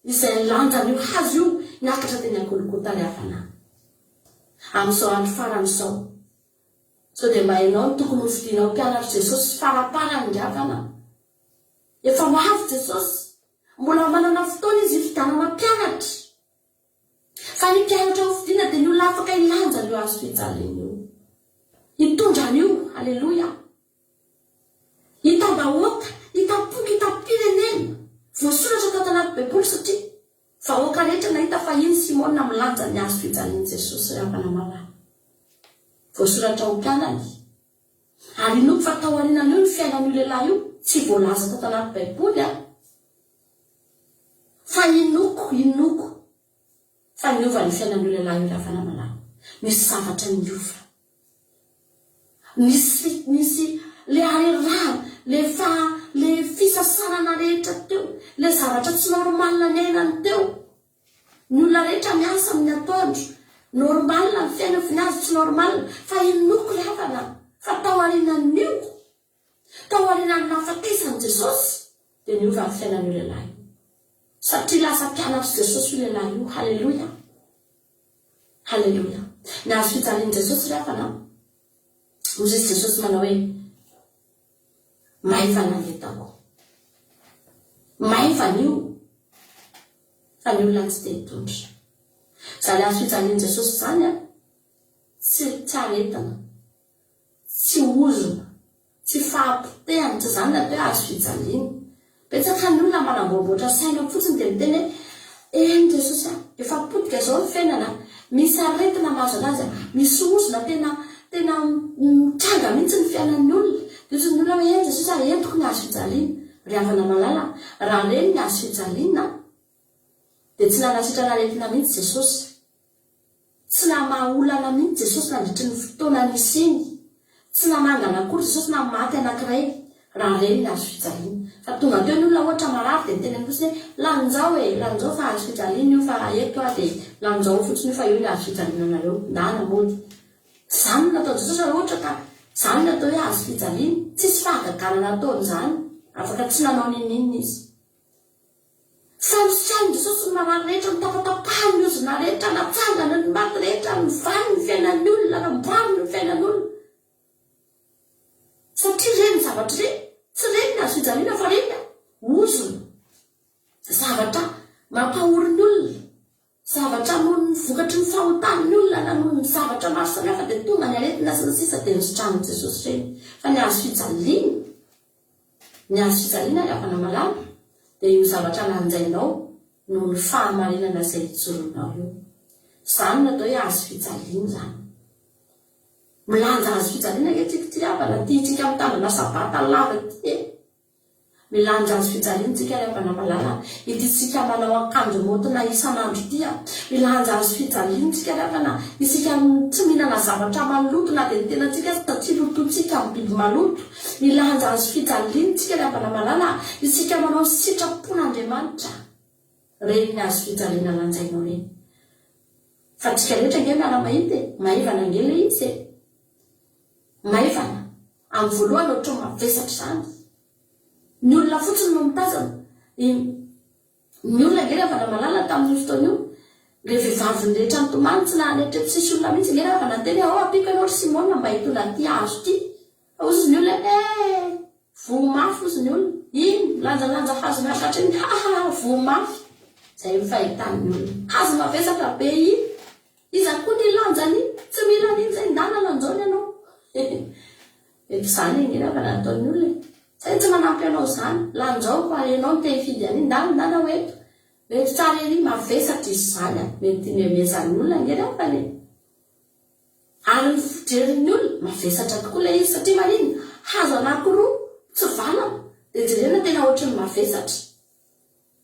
izay nilanja an'io hazo io niakatra teny Golgota ry havana. Amin'izao andro farany izao, sao dia mba ianao no tokony hofidiana ho mpianatr'i Jesosy faraparany ry havana? Efa ho avy Jesosy. Mbola manana fotoana Izy hifidianana mpianatra. Fa ny mpianatra hofidiana dia ny olona afaka hilanja an'io hazo fijaliana io. Hitondra an'io. Aleloia. Hitam-bahoaka, hitam-poko, hitam-pirenena. Voasoratra tato anaty Baiboly satria vahoaka rehetra nahita fa iny Simona milanja ny hazo fijalian'i Jesosy ry havana malala. Voasoratra ho mpianany. Ary inoako fa tao aorianan'io ny fiainan'io lehilahy io, tsy voalaza tato anaty baiboly an! Fa inoako, inoako fa niova ny fiainan'io lehilahy io Ravanamalala. Nisy zavatra niova. Nisy, nisy le harerahana, le faha, le fisasarana rehetra teo, le zavatra tsy normal niainany teo. Ny olona rehetra miasa amin'ny atoandro, normal ny fiainany fa ny azy tsy normal, fa inoako ry havana fa tao aorianan'io, tao aorianan'ny nahafatesan'i Jesosy dia niova ny fiainan'io lehilahy io. Satria lasa mpianatr'i Jesosy io lehilahy io, haleloia, haleloia. Ny hazo fijalian'i Jesosy ry havana, hoy izy Jesosy manao hoe, Maivana ny entako. Maivana io fa ny olona tsy te hitondra. Izany hazo fijalian'i Jesosy izany an, tsy tsy aretina, tsy ozona, tsy fahapotehana, tsy izany ny atao hoe hazo fijaliana. Betsaka ny olona manamboamboatra saina fotsiny dia miteny hoe, eny Jesosy a, efa potika izao ny fiainana, misy aretina mahazo anazy, misy ozona tena tena mitranga mihitsy ny fiainan'ny olona. Dia hoy ny olona hoe, eny Jesosy a, entiko ny hazo fijaliana. Ry havana malala, raha reny ny hazo fijaliana dia tsy nanasitrana aretina mihitsy Jesosy. Tsy namaha olana mihitsy Jesosy nandritry ny fotoana nisiany. Tsy nanangana akory Jesosy na maty anankiray raha reny ny hazo fijaliana. Fa tonga teo ny olona ohatra marary dia niteneniny fotsiny hoe lanjao e, lanjao fa hazo fijaliana io fa eto aho dia lanjao fotsiny io fa io ny hazo fijaliana anareo. Ndana mody. Izany no nataon'i Jesosy raha ohatra ka izany no atao hoe hazo fijaliana. Tsisy fahagagana nataony izany. Afaka tsy nanao n'inon'inona izy. Fa ny fiain'i Jesosy ny marary rehetra, notapatapahany ny ozona rehetra, natsangany ny maty rehetra, novany ny fiainan'ny olona, namboariny ny fiainan'olona. Satria ireny zavatra ireny, tsy ireny ny hazo fijaliana fa ireny ozona, zavatra mampahory ny olona. Zavatra noho ny vokatry ny fahotan'ny olona na noho ny zavatra maro samihafa dia tonga ny aretina sy ny sisa dia nositranin'i Jesosy ireny. Fa ny hazo fijaliana, ny hazo fijaliana ry havana malala dia io zavatra lanjainao noho ny fahamarinana izay ijoronao io. Izany no atao hoe hazo fijaliana izany. Milanja hazo fijaliana ange tsika ity ry havana, ity tsika mitandrina sabata lava ity e. Milanja hazo fijaliana tsika ry havana malala, ity tsika manao akanjo maotina isan'andro ity a! Milanja hazo fijaliana tsika ry havana, isika tsy mihinana zavatra maloto na dia ny tenantsika aza tsy lotointsika amin'ny biby maloto. Milanja hazo fijaliana tsika ry havana malala, isika manao ny sitrapon'Andriamanitra. Reny ny hazo fijaliana lanjainao reny. Fa tsika rehetra ange miara-mahita e, maivana ange ilay izy e. Maivana. Amin'ny voalohany ohatran'ny mavesatra izany. Ny olona fotsiny no mitazana. Ny ny olona ange Ravalamalala tamin'io fotoana io, ilay vehivavy nirehetra nitomany tsy naharehetra tsisy olona mihitsy ange Ravanantena hoe ao ampiako ianao ry Simona mba hitondra an'ity hazo ity. Fa hozy ny olona eh! Voa mafy hozy ny olona. Iny, milanjalanja hazo miakatra iny, ha ha ha, voa mafy. Izay no fahitan'ny olona. Hazo mavesatra be iny. Iza koa ny hilanja an'iny? Tsy mila an'iny izay, ndana lanjao ny anao. Efa izany ange angamba no ataon'ny olona e. Zay tsy manampy anao izany. Lanjao fa ianao no te hifidy an'iny. Ndana ndana ho eto. Mety tsara ery, mavesatra izy izany an. Mety himemezan'ny olona ange ry havana e. Ary ny fijerin'ny olona, mavesatra tokoa ilay izy satria maninona? Hazo anankiroa mitsivalana dia jerena tena ohatry ny mavesatra.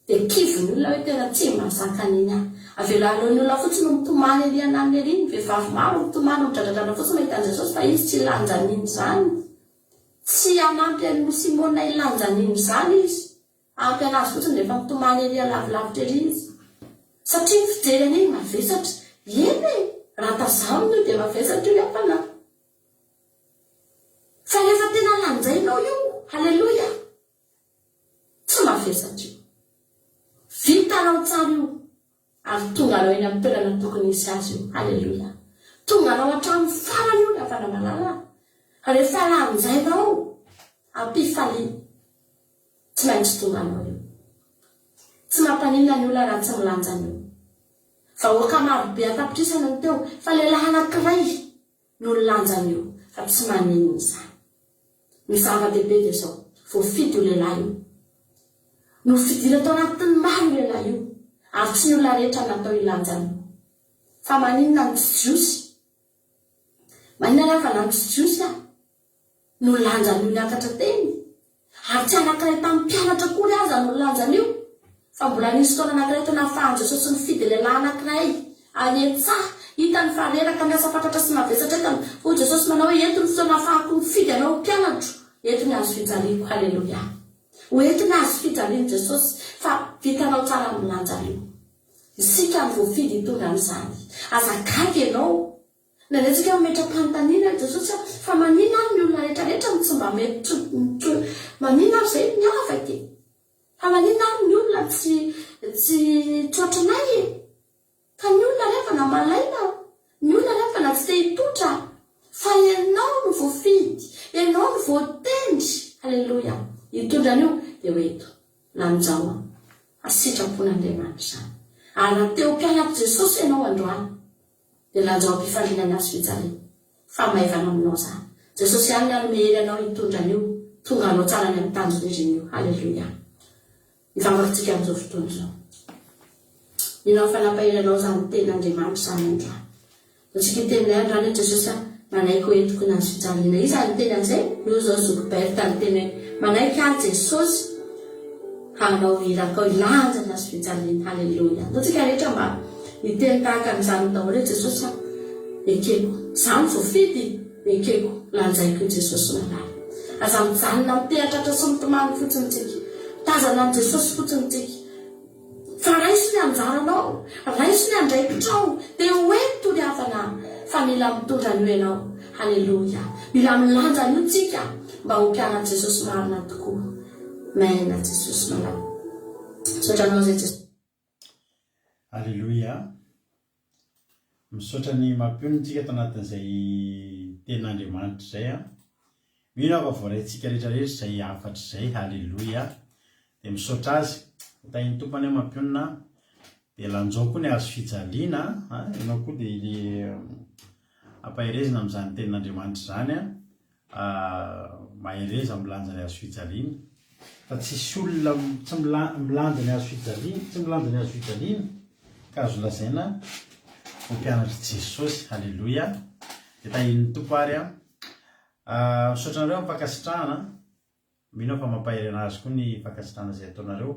Dia kivy ny olona hoe tena tsy mahazaka an'iny aho. Avela aleon'ny olona fotsiny mitomany ery ananona ery, ny vehivavy maro mitomany midradradrana fotsiny mahita an'i Jesosy fa izy tsy hilanja an'iny izany. Tsy hanampy an'i Simona hilanja an'iny izany izy. Ampy anazy fotsiny rehefa mitomany ery alavilavitra ery izy. Satria ny fijery an'iny mavesatra. Eny e! Raha tazanina io dia mavesatra io havana. Fa rehefa tena lanjainao io, haleloia! Tsy mavesatra io. Vitanao tsara io ary tonganao eny amin'ny toerana tokony hisy azy io. Haleloia! Tonganao hatramin'ny farany io ry havana malala a! Rehefa lanjainao am-pifaliana, tsy maintsy tonganao io. Tsy mampaninona ny olona raha tsy milanja an'io. Vahoaka marobe an-tapitrisany no teo, fa lehilahy anankiray no nilanja an'io, fa tsy maninona izany. Ny zava-dehibe dia izao, voafidy io lehilahy io. Nofidiana tao anatin'ny maro io lehilahy io, ary tsy ny olona rehetra no natao hilanja an'io. Fa maninona ny tsy Jiosy? Maninona anefa na ny tsy Jiosy aho no nilanja an'io niakatra teny? Ary tsy anankiray tamin'ny mpianatra akory aza no nilanja an'io, fa mbola nisy fotoana anankiray teo nahafahan'i Jesosy nifidy lehilahy anankiray any an-tsaha. Hitany fa reraka miasa fatratra sy mavesatra entana. Hoy Jesosy manao hoe, Eto ny fotoana ahafahako mifidy anao ho mpianatro, eto ny hazo fijaliako. Haleloia! Ho eto ny hazo fijalian'i Jesosy, fa vitanao tsara ny milanja an'io. Isika no voafidy hitondra an'izany. Aza gaga ianao Indraindray tsika mametra-panontaniana an'i Jesosy hoe fa maninona ary ny olona rehetra rehetra no tsy mba mety maninona ary izay miavaka e? Fa maninona ary ny olona tsy tsy tsy ohatranay e? Ka ny olona ry havana malaina, ny olona ry havana tsy te hitotra fa ianao no voafidy, ianao no voatendry, aleloia, hitondra an'io dia ho eto lanjao an, fa sitrapon'Andriamanitra izany. Ary raha te ho mpianatr'i Jesosy ianao androany, Dia lanjao am-pifaliana ny hazo fijaliana. Fa maivana aminao izany. Jesosy ihany no hanome hery anao hitondra an'io. Tonga anao tsara any amin'ny tanjona ireny io. Haleloia. Hivavaka tsika amin'izao fotoana izao. Mino aho fa nampahery anao izany tenin'Andriamanitra izany androany. Ndao tsika hiteny indray androany hoe Jesosy a, manaiky ho entiko ny hazo fijaliana. Iza niteny an'izay? Io izao zoky Berthe niteny hoe manaiky aho Jesosy. Hanao irakao hilanja ny hazo fijaliana. Haleloia. Ndao tsika rehetra mba hiteny tahaka an'izany daholo hoe Jesosy a, ekeko. Izaho no voafidy, ekeko. Lanjaiko io Jesosy malala. Aza mijanona miteha-tratra sy mitomany fotsiny tsika. Mitazana an'i Jesosy fotsiny tsika. Fa raiso ny anjaranao, raiso ny andraikitrao, dia ho ento ry havana fa mila mitondra an'io ianao. Haleloia. Mila milanja an'io tsika mba ho mpianatr'i Jesosy marina tokoa. Amen Jesosy malala. Misaotra anao zay Jesosy. Aleloia. Misaotra ny mampionona antsika ato anatin'izay tenin'Andriamanitra izay an. Mino aho fa voaraintsika rehetra rehetra izay hafatra izay. Haleloia. Dia misaotra azy. Ho tahin'ny Tompo anie mampionona. Dia lanjao koa ny hazo fijaliana an. Ianao koa dia ampaherezina amin'izany tenin'Andriamanitra izany an. Mahereza milanja ny hazo fijaliana. Fa tsisy olona tsy milanja ny hazo fijaliana, tsy milanja ny hazo fijaliana ka azo lazaina ho mpianatr'i Jesosy. Haleloia. Dia tahian'ny Tompo ary an. Misaotra anareo amin'ny fankasitrahana. Mino aho fa mampahery anazy koa ny fankasitrahana izay ataonareo.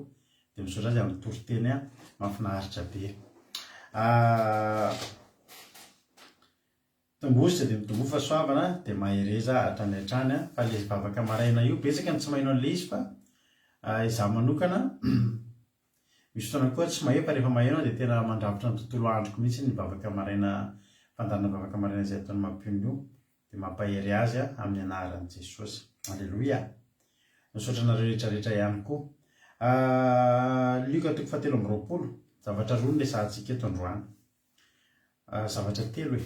Dia misaotra azy amin'ny toriteny mahafinaritra be. Tomboa dia mitomboa fahasoavana dia mahereza hatrany hatrany a! Fa le vavaka maraina io betsaka ny tsy maheno an'le izy fa izaho manokana misy fotoana koa tsy maheno fa rehefa maheno aho dia tena mandrafitra ny tontolo androko mihitsy ny vavaka maraina fandaharana vavaka maraina izay ataon'i Mampionona io dia mampahery azy aho amin'ny anaran'i Jesosy. Aleloia! Misaotra anareo rehetra rehetra ihany koa. Lioka toko fahatelo ambiroapolo, zavatra roa no resahantsika eto androany. Zavatra telo e.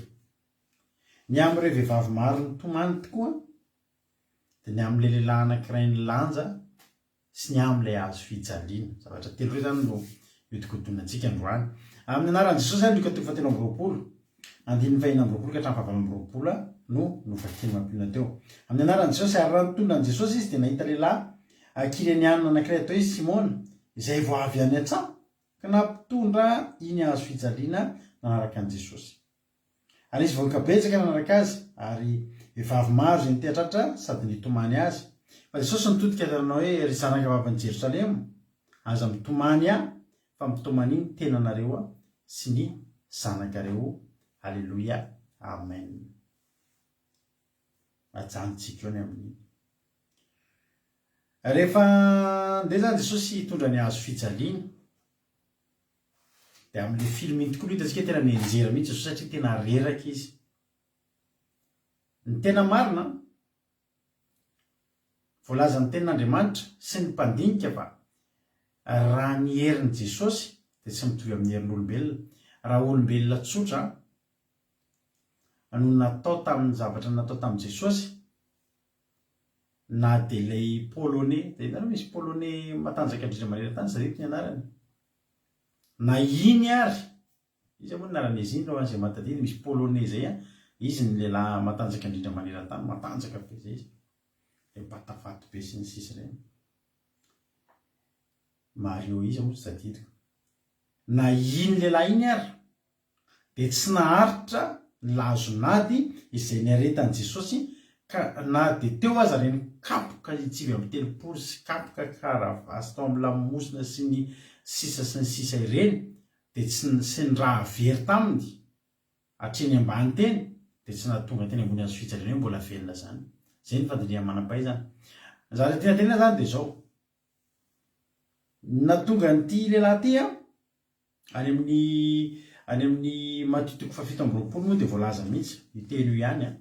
Ny amin'ireo vehivavy maro nitomany tokoa dia ny amin'ilay lehilahy anankiray nilanja sy ny amin'ilay hazo fijaliana. Zavatra telo ireo izany no hiodikodinantsika androany. Amin'ny anaran'i Jesosy izany, Lioka toko fahatelo ambiroapolo, andininy fahenina ambiroapolo ka hatramin'ny fahavalo ambiroapolo no novakian'i Mampionona teo. Amin'ny anaran'i Jesosy, ary raha nitondra an'i Jesosy izy dia nahita lehilahy Kyrenianina anankiray atao hoe Simona, izay vao avy any an-tsaha. Ka nampitondra iny hazo fijaliana nanaraka an'i Jesosy. Ary nisy vahoaka betsaka nanaraka azy, ary vehivavy maro izay niteha-tratra sady nitomany azy. Fa Jesosy nitodika ary nanao hoe, Ry zanakavavin'i Jerosalema, aza mitomany ahy, fa mitomania ny tenanareo. sy ny zanakareo. Aleloia. Amen. Ajanontsika eo ny amin'iny. Rehefa ndeha izany Jesosy hitondra ny hazo fijaliana, dia amin'ilay film iny tokoa no hitantsika hoe tena nianjera mihitsy Jesosy satria tena reraka izy. Ny tena marina, voalazan'ny tenin'Andriamanitra sy ny mpandinika fa raha ny herin'i Jesosy dia tsy mitovy amin'ny herin'olombelona. Raha olombelona tsotra no natao tamin'ny zavatra natao tamin'i Jesosy, na dia ilay polonais, dia hitanareo misy polonais matanjaka indrindra maneran-tany, tadidiko ny anarany, na iny ary, iza moa ny anaran'izy iny raha ho an'izay mahatadidy, misy polonais izay an, izy ny lehilahy matanjaka indrindra maneran-tany, matanjaka be izay izy, ilay mibata vato be sy ny sisa ireny, Mario iza moa tsy tadidiko, na iny lehilahy iny ary, dia tsy naharitra ny lazon'ady izay niaretan'i Jesosy ka na dia teo aza ireny kapoka 39 sy kapoka karavasy tao amin'ny lamosina sy ny sisa sy ny sisa ireny dia tsy sy ny raha very taminy hatreny ambany teny dia tsy nahatonga teny ambony hazo fijaliana hoe mbola velona izany. Izay ny fandinihan'ny manam-pahaizana. Ny zavatra tiana tenenina izany dia izao, ny nahatonga an'ity lehilahy ity an, Any amin'ny any amin'ny Matio toko fahafito amby 20 moa dia voalaza mihitsy io teny io ihany an.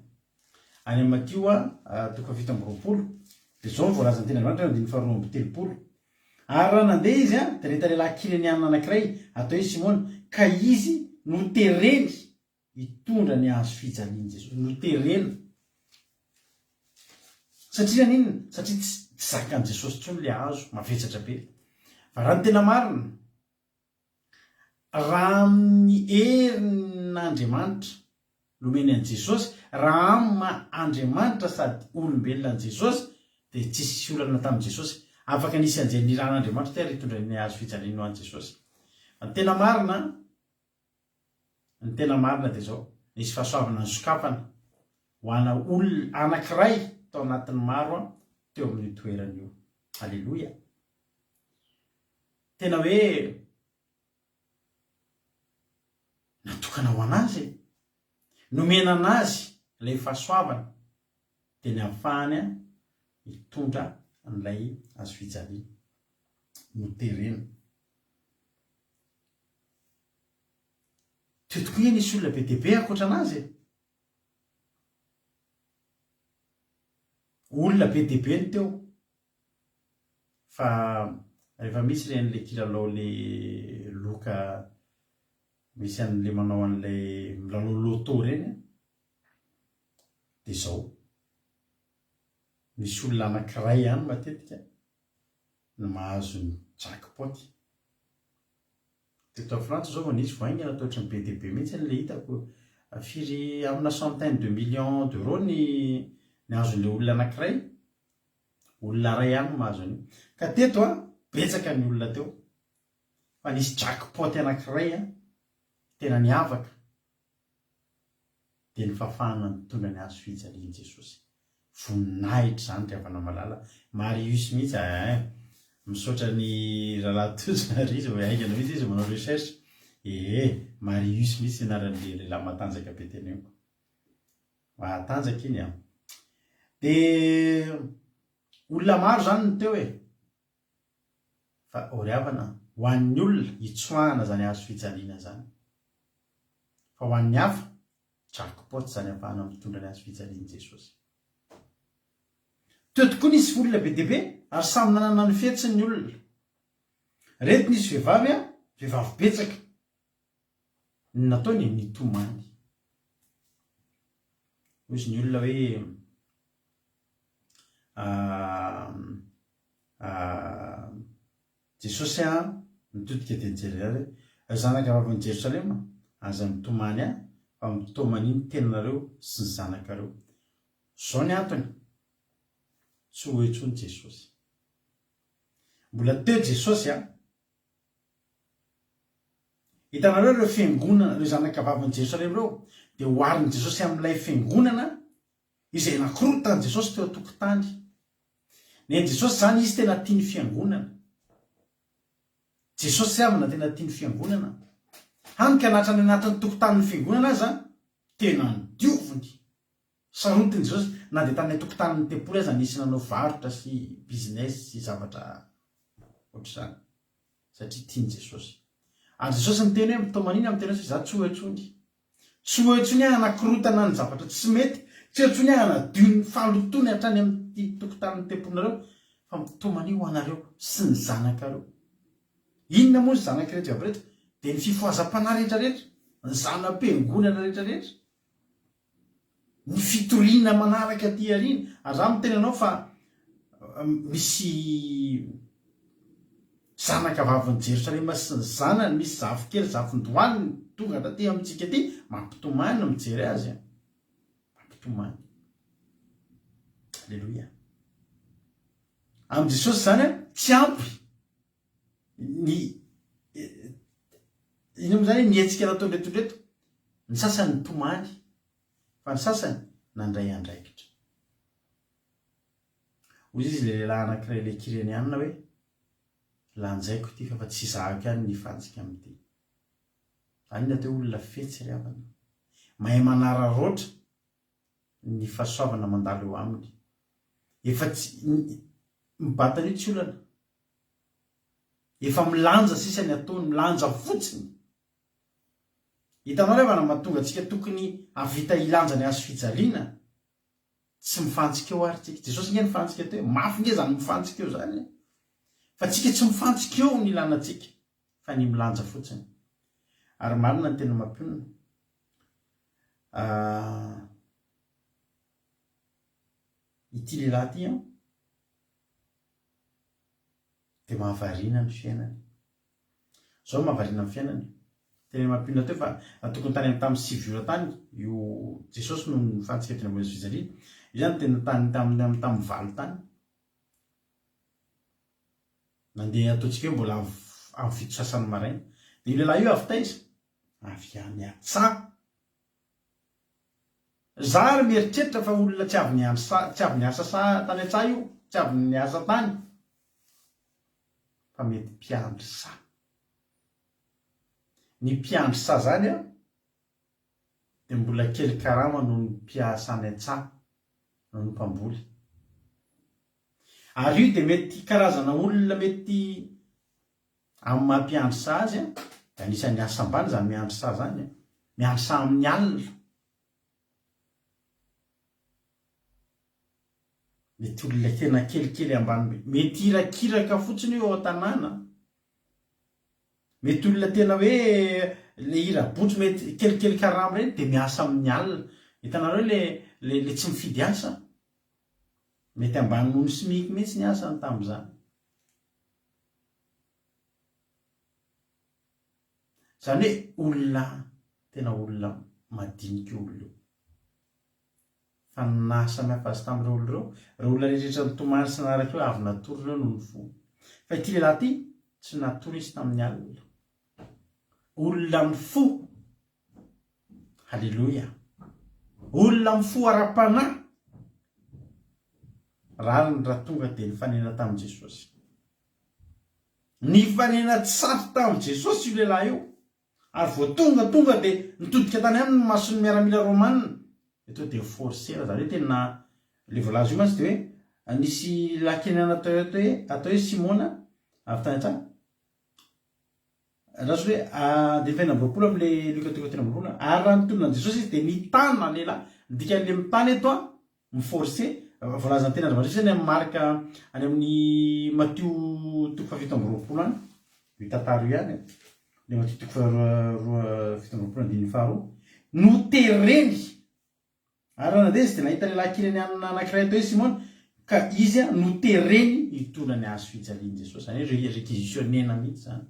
Any amin'ny Matio toko fahafito amby 20 dia izao no voalazan'ny tenin'Andriamanitra eo andininy faharoa amby 30. Ary raha nandeha izy an, dia nahita lehilahy Kyrenianina anankiray atao hoe Simona, ka izy notereny hitondra ny hazo fijalian'i Jesosy. Noterena. Satria naninona? Satria tsy zakan'i Jesosy intsony ilay hazo, mavesatra be. Fa raha ny tena marina, Raha amin'ny herin'Andriamanitra nomeny an'i Jesosy, raha amin'ny maha Andriamanitra sady olombelona an'i Jesosy, dia tsisy olana tamin'i Jesosy. Afaka nisy anjely nirahan'Andriamanitra teo ary hitondra ny hazo fijaliany ho an'i Jesosy. Fa ny tena marina, ny tena marina dia izao, nisy fahasoavana nisokafana ho ana olona anankiray tao anatin'ny maro teo amin'io toerana io. Aleloia! Tena hoe natokana ho an'azy e! Nomena an'azy ilay fahasoavana dia ny ahafahany hitondra an'ilay hazofijaliana. Noterena. Teo tokoa anie nisy olona be dia be ankoatra an'azy e! Olona be dia be no teo. Fa rehefa misy ireny le kilalao le loka misy an'le manao an'le milalao loto ireny an, dia izao, misy olona anankiray ihany matetika no mahazo ny jackpot. Teto a Frantsa izao vao nisy vao haingana toa ohatran'ny be dia be mihitsy ilay hitako, firy amina centaine de millions d'euros ny ny azon'ilay olona anankiray. Olona iray ihany no mahazo an'io. Ka teto an, betsaka ny olona teo. Fa nisy jackpot anankiray an, tena niavaka, dia ny fahafahana nitondra ny hazo fijalian'i Jesosy. Voninahitra izany ry havana malala. Marius mihitsy eh. Misaotra ny rahalahy Tojo ary izy vao haingana mihitsy izy manao recherche. Ee, Marius mihitsy ny anaran'ilay lehilahy matanjaka be teneniko. Mahatanjaka iny an. Dia olona maro izany no teo e. Fa ô ry havana, ho an'ny olona hitsoahana izany hazo fijaliana izany. Fa ho an'ny hafa, jackpot izany ahafahana mitondra ny hazo fijalian'i Jesosy. Teo tokoa nisy olona be dia be ary samy nanana ny fihetsiny ny olona. Reto nisy vehivavy an, vehivavy betsaka. Ny nataony nitomany. Hoy izy ny olona hoe Jesosy an, nitodika dia nijery azy hoe, Ry zanaka vavin'i Jerosalema, aza mitomany ahy, fa mitomania ny tenanareo sy ny zanakareo. Izao ny antony, tsy ho eo intsony Jesosy. Mbola teo Jesosy an, Hitanareo ireo fiangonana, ireo zanakavavin'i Jerosalema ireo dia oharin'i Jesosy amin'ilay fiangonana izay nakorotan'i Jesosy teo an-tokotany. Ny an'i Jesosy izany, izy tena tia ny fiangonana. Jesosy havana tena tia ny fiangonana. Hany ka na hatrany anatin'ny tokotanin'ny fiangonana aza, tena nodioviny. Sarotin'i Jesosy na dia tany an-tokotanin'ny tempoly aza nisy nanao varotra sy business sy zavatra ohatr'izany. Satria tian'i Jesosy. Ary Jesosy niteny hoe, Mitaoma an'iny amin'ny tenanao satria izaho tsy ho eo intsony. Tsy ho eo intsony aho hanakorotana ny zavatra tsy mety, tsy eo intsony aho hanadio ny fahalotoany hatrany amin'ity tokotanin'ny tempolinareo, fa mitomania ho anareo sy ny zanakareo. Inona moa ny zanak'ireto avy ireto? Dia ny fifohazam-panahy rehetrarehetra, ny zana-piangonana rehetrarehetra. Ny fitoriana manaraka aty aoriana. Ary za miteny anao fa misy zanaka vavin'i Jerosalema sy ny zanany, misy zafikely, zafindohaniny tonga taty amintsika aty, mampitomany ny mijery azy an. Mampitomany. Aleloia. Amin'i Jesosy izany an, tsy ampy ny inona moa izany ny hetsika nataon'ireto ireto, ny sasany nitomany fa ny sasany nandray andraikitra. Hoy izy ilay lehilahy anankiray ilay Kyrenianina hoe, lanjaiko ity fa fa tsy zahako ihany ny hifantsika amin'ity. Izany ny atao hoe olona fetsy ry havana. Mahay manararaotra ny fahasoavana mandalo eo aminy. Efa tsy, mibata an'io tsy olana. Efa milanja sisa ny ataony, milanja fotsiny. Hitanao re havana mahatonga antsika tokony hahavita hilanja ny hazo fijaliana? Tsy mifantsika eo ary tsika. Jesosy nge nifantsika teo e. Mafy nge zany mifantsika eo zany e. Fa tsika tsy mifantsika eo ny ilana antsika fa ny milanja fotsiny. Ary marina ny tena mampionona. Ah, ity lehilahy ity an, dia mahavariana ny fiainany. Zao no mahavariana ny fiainany. Tena mampionona teo fa raha tokony tany amin'ny tamin'ny 9 ora tany io Jesosy no nifantsika teny ambony fijaliana. Io zany tena tany tamin'ny amin'ny tamin'ny 8 tany. Nandeha ataontsika hoe mbola amin'ny fito sasany maraina. Dia io lehilahy io avy taiza? Avy any an-tsaha. Za ary mieritreritra fa olona tsy avy niandry saha, tsy avy niasa saha tany an-tsaha io, tsy avy niasa tany fa mety mpiandry saha. Ny mpiandry saha zany an, dia mbola kely karama noho ny mpiasa any an-tsaha, noho ny mpamboly. Ary io dia mety karazana olona mety Amin'ny maha mpiandry saha azy dia anisan'ny asa ambany izany miandry saha izany, miandry saha amin'ny alina. Mety olona tena kelikely ambany be, mety irakiraka fotsiny io ao an-tanàna. Mety olona tena hoe le hira botry mety kelikely karama ireny dia miasa amin'ny alina. Hitanareo le le tsy mifidy asa? Mety ambany noho ny SMIC mihitsy ny asany tamin'izany. Izany hoe olona tena olona madinika io olona io. Fa ny naha samy hafa azy tamin'ireo olona ireo, ireo olona rehetra nitomany sy nanaraka eo avy natory ireo noho ny fo. Fa ity lehilahy ity, tsy natory izy tamin'ny alina. Olona mifoha. Haleloia. Olona mifoha ara-panahy. Rariny raha tonga dia nifanena tamin'i Jesosy. Nifanena tsara tamin'i Jesosy io lehilahy io. Ary vao tonga tonga dia nitodika tany aminy ny mason'ny miaramila romana. Eto dia forcer, izany hoe tena ilay voalaza io mantsy dia hoe nisy lehilahy kenana atao hoe atao hoe Simona avy tany an-tsaha. Raha hoe andininy faha 26 amin'ilay Lioka toko faha 23, ary raha nitolona an'i Jesosy izy dia nitana lehilahy. Ny dikan'ilay mitana eto an, Mi-forcer, voalazan'ny tenin'Andriamanitra any amin'ny Marka, any amin'ny Matio toko faha-27 any, io tantara io ihany, ilay Matio toko faha-27 andininy faharoa, notereny, ary raha nandeha izy dia nahita lehilahy Kyrenianina anankiray atao hoe Simona, ka izy notereny hitondra ny hazo fijalian'i Jesosy, izany hoe réquisitionner-na mihitsy izany,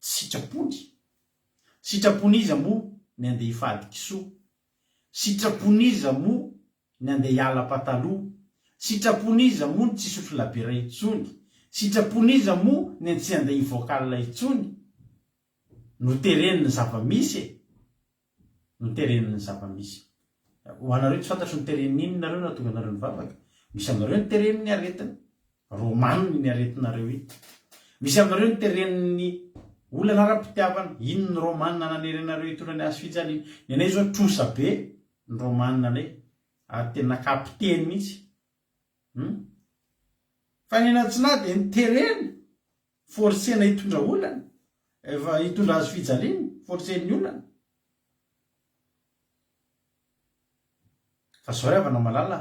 sitrapony, sitrapon'iza moa ny handeha hifady kisoa Sitrapon'iza moa ny andeha hiala pataloha? Sitrapon'iza moa ny tsy hisotro labiera intsony? Sitrapon'iza moa ny tsy andeha hi-vocal intsony? Notereny ny zava-misy e! Notereny ny zava-misy. Ho anareo tsy fantatro noteren'ny inona nareo nahatonga anareo nivavaka. Misy aminareo noteren'ny aretina. Romanina iny aretinareo iny. Misy aminareo noteren'ny. Olana ara-pitiavana, inn ny Romana nanery anareo hitondra ny hazo fijaliana? Ny anay zao trosa be ny Romana anay ary tena kapiteny mihitsy. Hum. Fa ny an'Atsinahy dia noterena, forcena hitondra olana, efa hitondra hazo fijaliana, forcen'ny olana. Fa zao ry havana malala,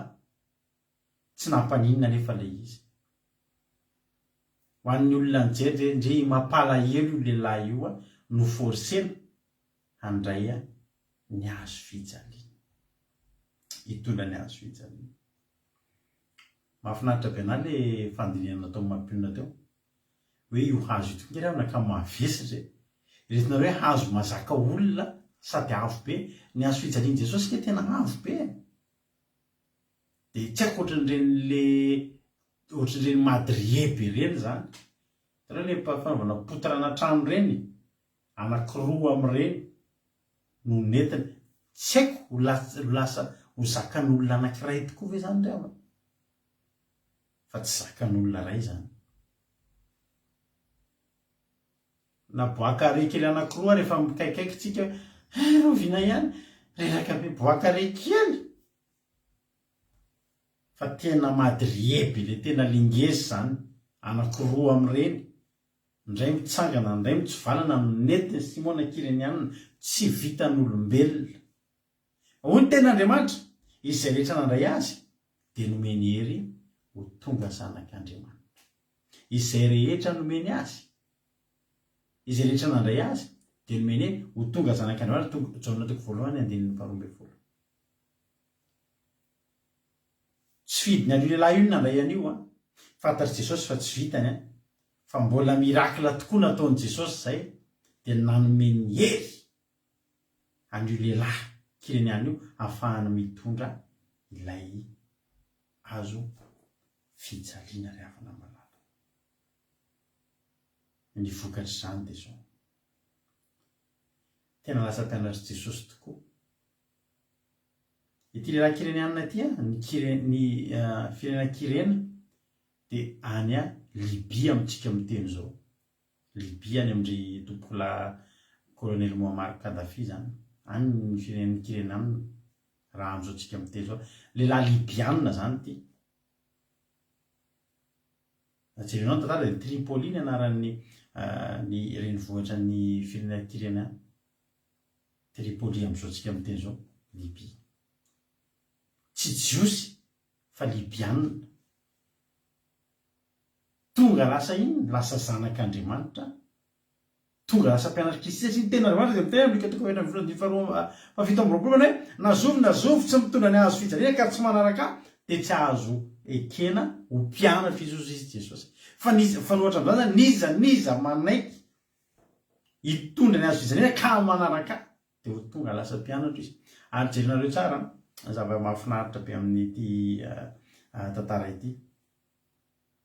Tsy nampaninona anefa ilay izy. Ho an'ny olona nijery ve ndry mampalahelo io lehilahy io no forcena handray ny hazo fijaliana. Hitondra ny hazo fijaliana. Mahafinaritra be anah le fandinihana nataon'i Mampionona teo. Hoe io hazo io tokoa nge ry havana ka mavesatra e. Eritreretinareo hoe hazo mahazaka olona sady avo be. Ny hazo fijalian'i Jesosy nge tena avo be e. Dia tsy haiko ohatran'ireny le ohatran'ireny madrier be ireny izany. Hitanareo le fanaovana poutre-na trano ireny? Anankiroa amin'ireny no nentiny. Tsy haiko ho lasa ho zakan'olona anankiray tokoa ve izany ry havana? Fa tsy zakan'olona iray izany. Na bois carré kely anankiroa ary efa mikaikaiky tsika hoe eh rahoviana ihany, reraka be bois carré kely! Fa tena madrier be le tena le ngeza izany, anankiroa amin'ireny, indray mitsangana, indray mitsivalana no nentin'i Simona Kyrenianina, tsy vitan'olombelona. Hoy ny tenin'Andriamanitra, Izay rehetra nandray Azy dia nomeny hery ho tonga zanak'Andriamanitra. Izay rehetra nomeny Azy, izay rehetra nandray Azy dia nomeny hery ho tonga zanak'Andriamanitra, Jaona toko voalohany andininy faharoa ambin'ny folo. Tsy fidiny an'io lehilahy io ny nandray an'io an! Fantatr'i Jesosy fa tsy vitany an! Fa mbola miracle tokoa nataon'i Jesosy izay dia nanome ny hery an'io lehilahy Kyreniana io ahafahany mitondra ilay hazo fijaliana ry havana malala. Ny vokatr'izany dia izao. Tena lasa mpianatr'i Jesosy tokoa. Ity lehilahy Kyreniana ity, ny Kyre, ny firenena Kyrena dia any Libya amintsika miteny izao. Libya any amin-dry tompokolahy Colonel Muammar Kadhafi izany. Any ny firenen'ny Kyrenanina, raha amin'izao tsika miteny izao. Lehilahy Libyana izany ity. Raha jerenao ny tantara dia Tripoli ny anaran'ny ny renivohitra ny firenena Kyrena. Tripoli amin'izao tsika miteny izao, Libya. Tsy Jiosy fa Libyana. Tonga lasa inona? Lasa zanak'Andriamanitra, tonga lasa mpianatr'i Kristy satria ny tenin'Andriamanitra dia miteny amin'ny Lioka toko fahenina ambin'ny folo andininy faharoa fahafito amby roapolo manao hoe, na zovy na zovy tsy mitondra ny hazo fijaliana ka tsy manaraka ahy dia tsy azo ekena ho mpianatr'i Jesosy izy Jesosy. Fa n'iza, mifanohitra amin'izany izany, n'iza n'iza manaiky hitondra ny hazo fijaliana ka manaraka ahy dia ho tonga lasa mpianatro izy. Ary jerenareo tsara ny zava-mahafinaritra be amin'ity tantara ity.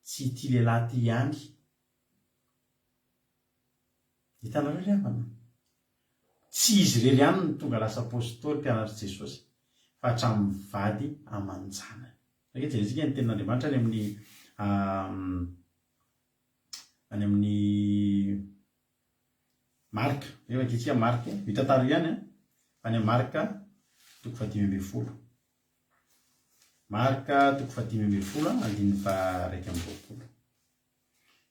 Tsy ity lehilahy ity ihany. Hitanareo ry havana? Tsy izy irery ihany no tonga lasa apostoly mpianatr'i Jesosy, fa hatramin'ny vady aman-janany. Ange jerentsika ny tenin'Andriamanitra any amin'ny any amin'ny Marka. Rehefa ankehitrika Marka, io tantara io ihany an, fa any amin'ny Marka toko fahadimy ambin'ny folo. Marka toko fahadimy ambin'ny folo andininy faha-21.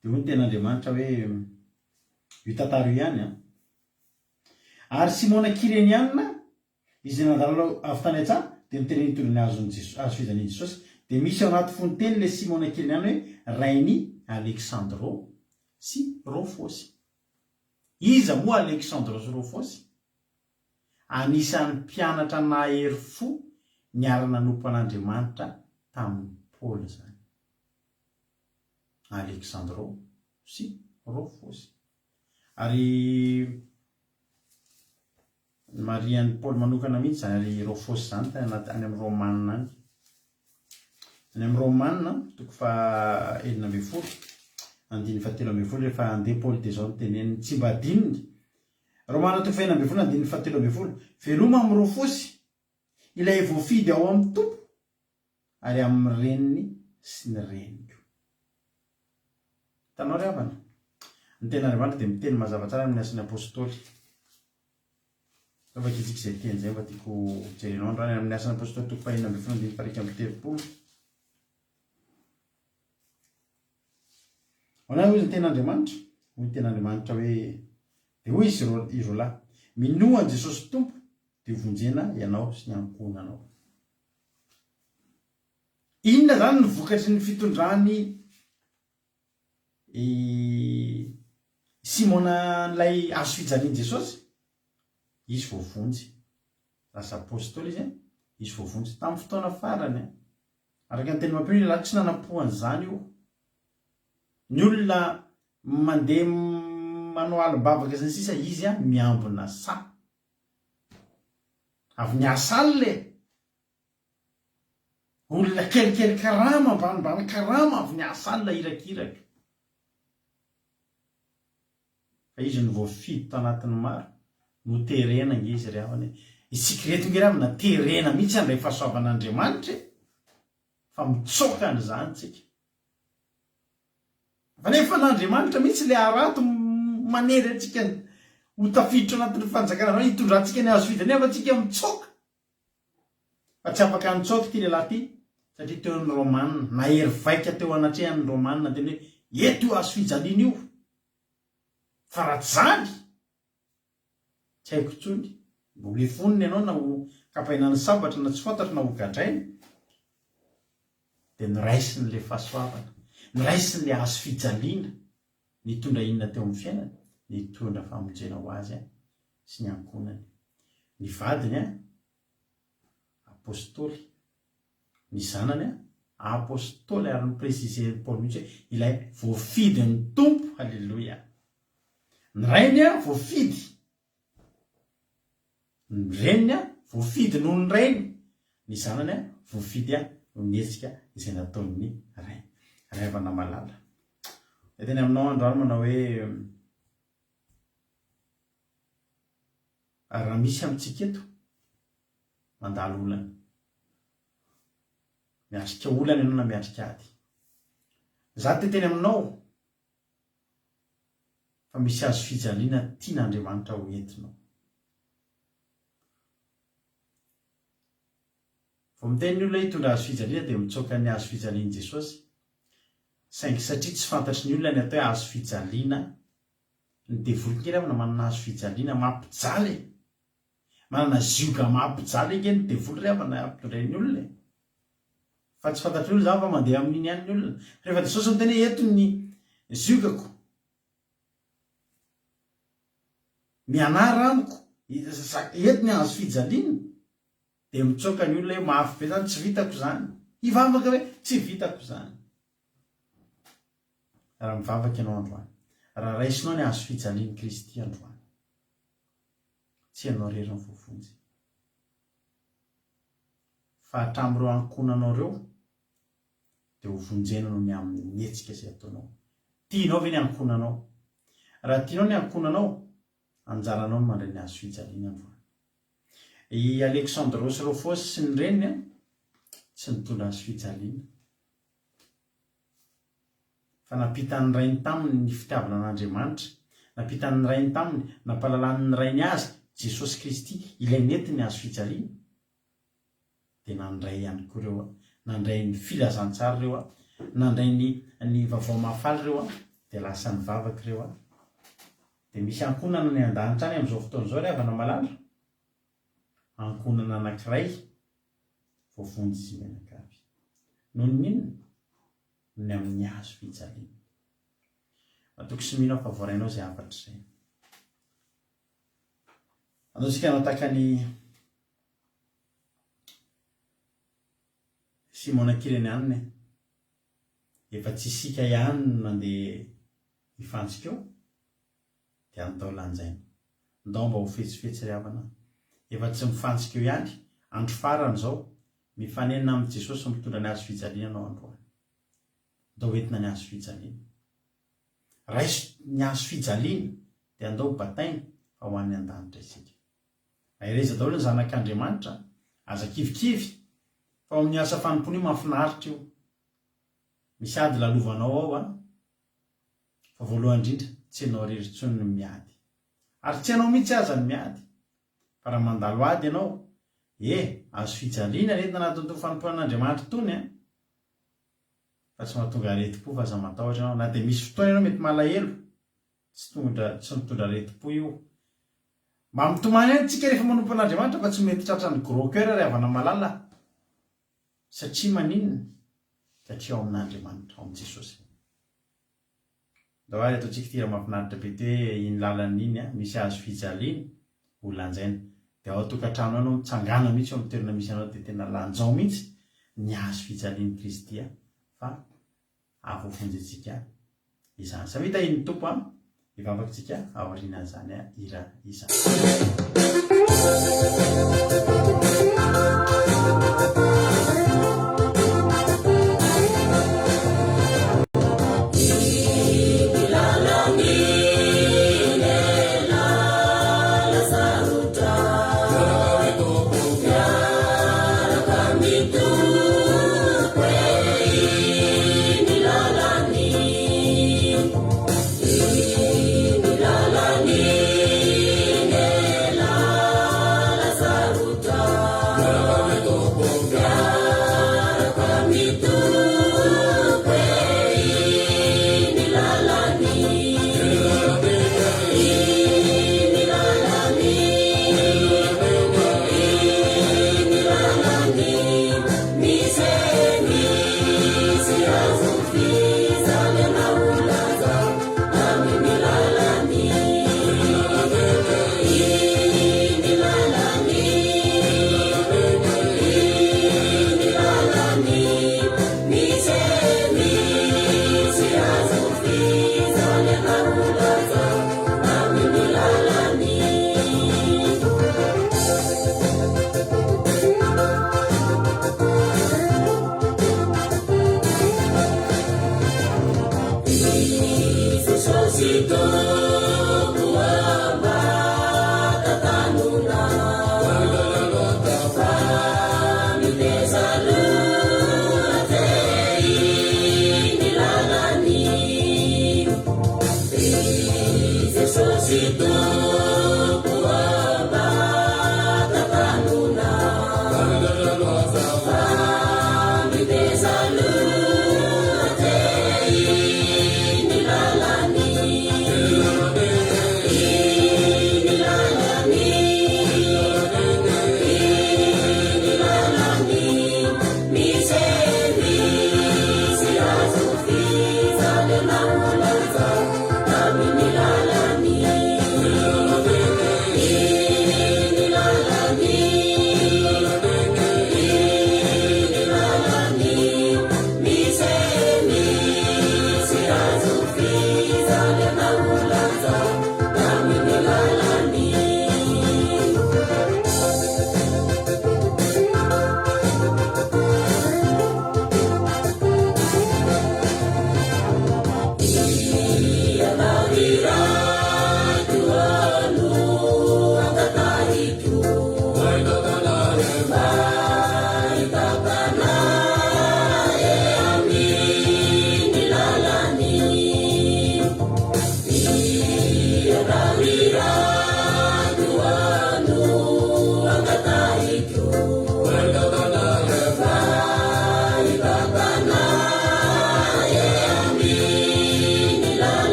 Dia hoy ny tenin'Andriamanitra hoe, io tantara io ihany an. Ary Simona Kyreniana, izay nandalo avy tany an-tsaha, dia niteny nitondra ny hazon'i Jesosy, hazo fijalian'i Jesosy. Dia misy ao anaty fononteny ilay Simona Kyreniana hoe rain'i Aleksandro sy Rofosy. Iza moa Aleksandro sy Rofosy? Anisan'ny mpianatra nahery fo niara-nanompo an'Andriamanitra tamin'i Paoly izany. Aleksandro sy Rofosy. Ary nomarihan'i Paoly manokana mihitsy izany ary Rofosy izany tany anaty any amin'ny Romana any. Any amin'ny Romana, toko faha 16, andininy faha 13, rehefa handeha Paoly dia izao no teneniny, tsy mba adinony Romana toko fahenina ambin'ny folo andininy fahatelo ambin'ny folo, Veloma amin'i Rofosy, ilay voafidy ao amin'ny Tompo, ary amin'ny reniny sy ny reniko. Hitanao ry havana? Ny Tenin'Andriamanitra dia miteny mazava tsara amin'ny Asan'ny Apostoly. Sao vakintsika izay teny izay mba tiako jerenao androany amin'ny Asan'ny Apostoly toko fahenina ambin'ny folo andininy faha-31. Ahoana hoy ny Tenin'Andriamanitra? Hoy ny Tenin'Andriamanitra hoe, Dia hoy izy ireo lahy, Minoa an'i Jesosy Tompo, dia hovonjena ianao sy ny ankohonanao. Inona izany ny vokatry ny fitondran'i Simona an'ilay hazo fijalian'i Jesosy? Izy voavonjy. Lasa apostoly izy, izy voavonjy. Tamin'ny fotoana farany, araka ny teny mampino, lehilahy tsy nanam-po an'izany io. Ny olona mandeha manao alim-bavaka sy ny sisa, izy miambina saha. Avy niasa alina e! Olona kelikely karama, ambanimbany karama avy niasa alina irakiraka. Fa izy no voafidy tao anatin'ny maro, noterena ange izy ry havana e. Isika ireto ange ry havana terena mihitsy handray fahasoavan'Andriamanitra e! Fa mitsoaka an'izany tsika. Fa nefa an'Andriamanitra mihitsy ilay harato manery antsika ho tafiditra anatin'ny fanjakana, hitondrantsika ny hazo fijaliana fa tsika mitsoaka. Fa tsy afaka nitsoaka ity lehilahy ity satria teo ny Romana, nahery vaika teo anatrehany ny Romana niteny hoe eto io hazo fijaliana io fa raha tsy izany tsy haiko intsony, mba ho lefonina ianao na ho kapaina ny sabatra na tsy fantatro na ho gadraina. Dia noraisiny ilay fahasoavana, noraisiny ilay hazo fijaliana, nitondra inona teo amin'ny fiainany? Nitondra famonjena ho azy sy ny ankohonany. Ny vadiny apostoly, ny zanany apostoly ary no-preciser-n'i Paoly mihitsy hoe ilay voafidin'ny Tompo, haleloia! Ny rainy voafidy, ny reniny voafidy noho ny rainy, ny zanany voafidy noho ny hetsika izay nataon'ny rainy. Ry havana malala, hiteny aminao androany manao hoe, Ary raha misy amintsika eto mandalo olana, miatrika olana ianao na miatrika ady, izaho te hiteny aminao fa misy hazo fijaliana tian'Andriamanitra ho entinao. Vao miteny ny olona hitondra hazo fijaliana dia mitsoaka ny hazo fijalian'i Jesosy, saingy satria tsy fantatry ny olona ny atao hoe hazo fijaliana, Ny devoly nge ravana manana hazo fijaliana mampijaly e! Manana zioga mampijaly ange ny devoly ry havana ampitondrain'ny olona e! Fa tsy fantatry ny olona izany fa mandeha amin'iny ihany ny olona. Rehefa Jesosy miteny hoe eto ny ziogako, mianara amiko, eto ny hazo fijaliana, dia mitsoaka ny olona hoe mafy be izany, tsy vitako izany. Hivavaka hoe tsy vitako izany. Raha mivavaka ianao androany. Raha raisinao ny hazo fijalian'i Kristy androany. Tsy ianao irery no voavonjy. Fa hatramin'ireo ankohonanao ireo dia ho vonjena noho ny amin'ny hetsika izay ataonao. Tianao ve ny ankohonanao? Raha tianao ny ankohonanao, anjaranao ny mandray ny hazo fijaliana androany. I Alexandros Rofos sy ny reniny tsy nitondra hazo fijaliana. Fa nampitan'ny rainy taminy ny fitiavana an'Andriamanitra, nampitan'ny rainy taminy, nampahalalan'ny rainy azy, Jesosy Kristy, ilay nentiny hazo fijaliana, dia nandray ihany koa ireo, nandray ny filazantsara ireo, nandray ny ny vaovao mahafaly ireo, dia lasa nivavaka ireo. Dia misy ankohonana any an-danitra any amin'izao fotoana izao ry havana malala, ankohonana anankiray voavonjy izy mianakavy. Noho ny inona? Noho ny amin'ny hazo fijaliana. Matoky sy mino aho fa voarainao izay hafatra izay. Andao isika hanao tahaka an'i Simona Kirenianina e. Efa tsy isika ihany no nandeha hifantsika eo. dia andao lanjaina. Ndao mba ho fetsifetsy ry havana a! Efa tsy mifantsika eo ihany, andro farany izao, mifanena amin'i Jesosy mitondra ny hazo fijaliana anao androany. Ndao entina ny hazo fijaliana. Raiso ny hazo fijaliana dia andao bataina fa ho any an-danitra isika. Mahereza daholo ny zanak'Andriamanitra, aza kivikivy fa ao amin'io asa fanompoana io mahafinaritra io. Misy ady lalovanao ao an! Fa voalohany indrindra, Tsy ianao irery intsony no miady. Ary tsy ianao mihitsy aza no miady. Fa raha mandalo ady ianao, e, azo fijaliana aretina anatin'itony fanompoana an'Andriamanitra itony an! Fa tsy mahatonga aretim-po fa aza matahotra ianao. Na dia misy fotoana ianao mety malahelo, tsy tondra, tsy mitondra aretim-po io. Mba mitomany ihany tsika rehefa manompo an'Andriamanitra fa tsy mety tratran'ny gros coeur ry havana malala. Satria maninona? Satria ao amin'Andriamanitra, ao amin'i Jesosy. Ndao ary ataontsika ity hira mahafinaritra be ity hoe iny lalana iny an, misy hazo fijaliana, ho lanjaina. Dia ao an-tokantrano ao ianao mitsangàna mihitsy eo amin'ny toerana misy anao dia tena lanjao mihitsy ny hazo fijalian'i Kristy an, fa hahavoavonjy antsika izany. Samia tahian'ny Tompo an, hivavaka isika aorianan'izany hira izany.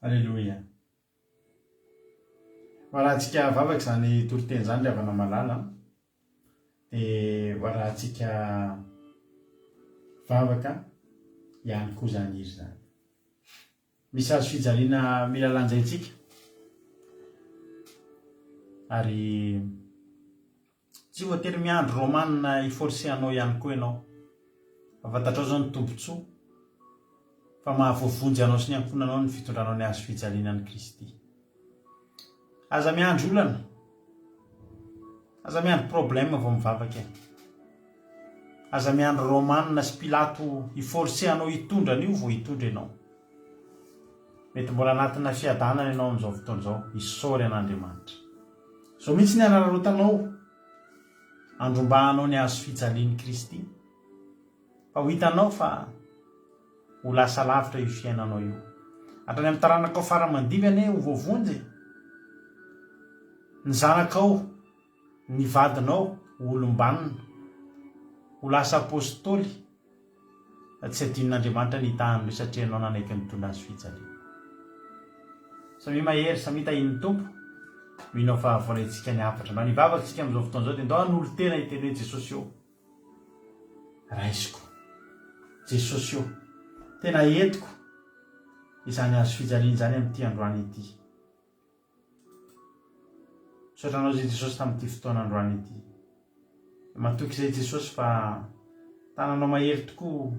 Aleloia. Ho arahantsika vavaka izany toriteny izany ry havana malala an. Dia ho arahantsika vavaka ihany koa izany hira izany. Misy hazo fijaliana mila lanjaintsika. Ary. Tsy voatery miandry Romana hi-forcer anao ihany koa ianao. Fa fantatrao izao ny tombontsoa fa mahavoavonjy anao sy ny ankohonanao ny fitondranao ny hazo fijaliana an'i Kristy. Aza miandry olana. Aza miandry problème vao mivavaka e. Aza miandry Romana sy Pilato hi-forcer anao hitondra an'io vao hitondra ianao. Mety mbola anatina fiadanana ianao amin'izao fotoana izao. Isaory an'Andriamanitra. Izao mihitsy ny hanararaotanao handrombahanao ny hazo fijalian'i Kristy. Fa ho hitanao fa ho lasa lavitra io fiainanao io. Hatrany amin'ny taranakao fara aman-dimby anie ho voavonjy e! Ny zanakao, ny vadinao ho olom-banona, ho lasa apostoly. Fa tsy adinon'Andriamanitra ny hitahan'ireo satria ianao nanaiky nitondra azy fijaliana. Samia mahery, samia tahian'ny Tompo. Mino aho fa voaraintsika ny hafatra. Mba nivavaka isika amin'izao fotoana izao dia ndao hanolo-tena hiteny hoe Jesosy ô, raisiko. Jesosy ô, tena entiko izany hazo fijaliana izany amin'ity androany ity. Misaotra anao izay Jesosy tamin'ity fotoana androany ity. Matoky izay Jesosy fa tananao mahery tokoa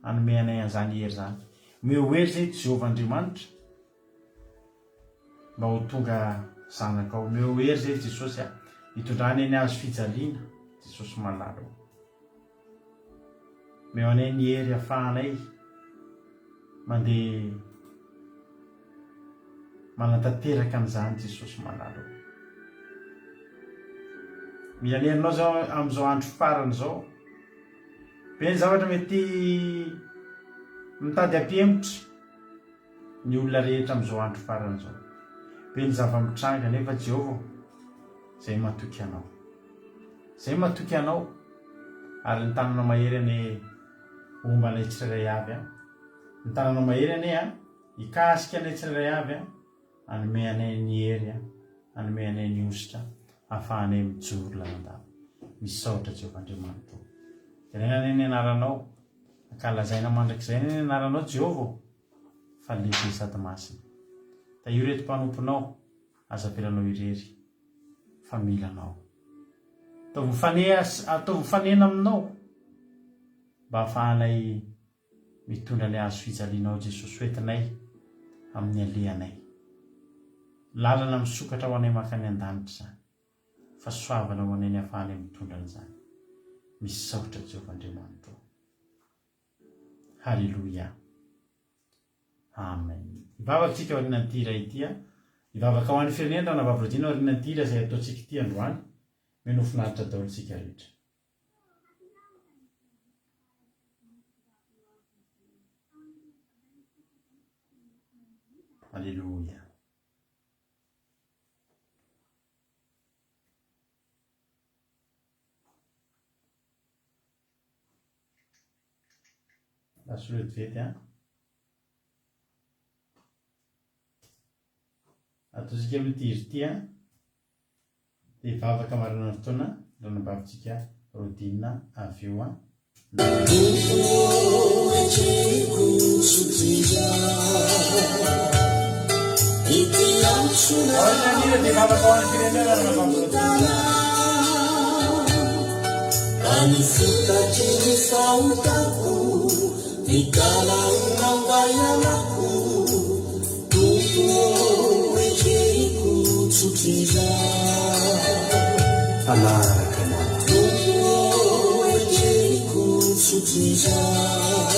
hanome anay an'izany hery izany. Omeo hery izay Jehovah Andriamanitra mba ho tonga zanakao. Omeo hery izay Jesosy a. Hitondrany ny hazo fijaliana Jesosy malala o. Omeo anay ny hery afahanay mandeha manatanteraka an'izany Jesosy malala o. Mila ny herinao zao amin'izao andro farany izao. Be ny zavatra mety mitady hampihemotra ny olona rehetra amin'izao andro farany izao. Be ny zava-mitranga nefa Jehovah izay matoky anao. Izay matoky anao ary ny tananao mahery anie homba anay tsirairay avy an. Ny tananao mahery anie an, hikasika anay tsirairay avy an, hanome anay ny hery an, hanome anay ny hosotra hahafahanay mijoro lalandava. Misaotra Jehovah Andriamanitra o. Deraina anie ny anaranao, ankalazaina mandrakizay anie ny anaranao Jehovah o, fa lehibe sady masina. Tahio ireto mpanomponao, aza avelanao irery fa mila anao. Ataovy mifaneha, ataovy mifanena aminao mba hahafahanay Mitondra ny hazo fijalianao Jesosy hoentinay amin'ny alehanay. Lalana misokatra ho anay mankany an-danitra izany. Fahasoavana ho anay ny ahafahanay mitondra an'izany. Misaotra Jehovah Andriamanitra ô. Haleloia. Amen. Hivavaka isika aorianan'ity hira ity a. Hivavaka ho an'ny firenena Ranavavy Rodina aorianan'ity hira izay ataontsika ity androany. Mino ho finaritra daholo isika rehetra. Aleloia. Lasa vetivety an. Ataontsika aloha ity hira ity an. Dia hivavaka marina ny fotoana ranabavintsika Rodina avy eo an. Aorian'ny hira dia hivavaka ho an'ny firenena ranabavy Rodina. Any fitaky ny fahotako, mitalaho mba hialako. Tompo ô, ekeko tsotr'izao. Hanaraka Anao. Tompo ô, ekeko tsotr'izao.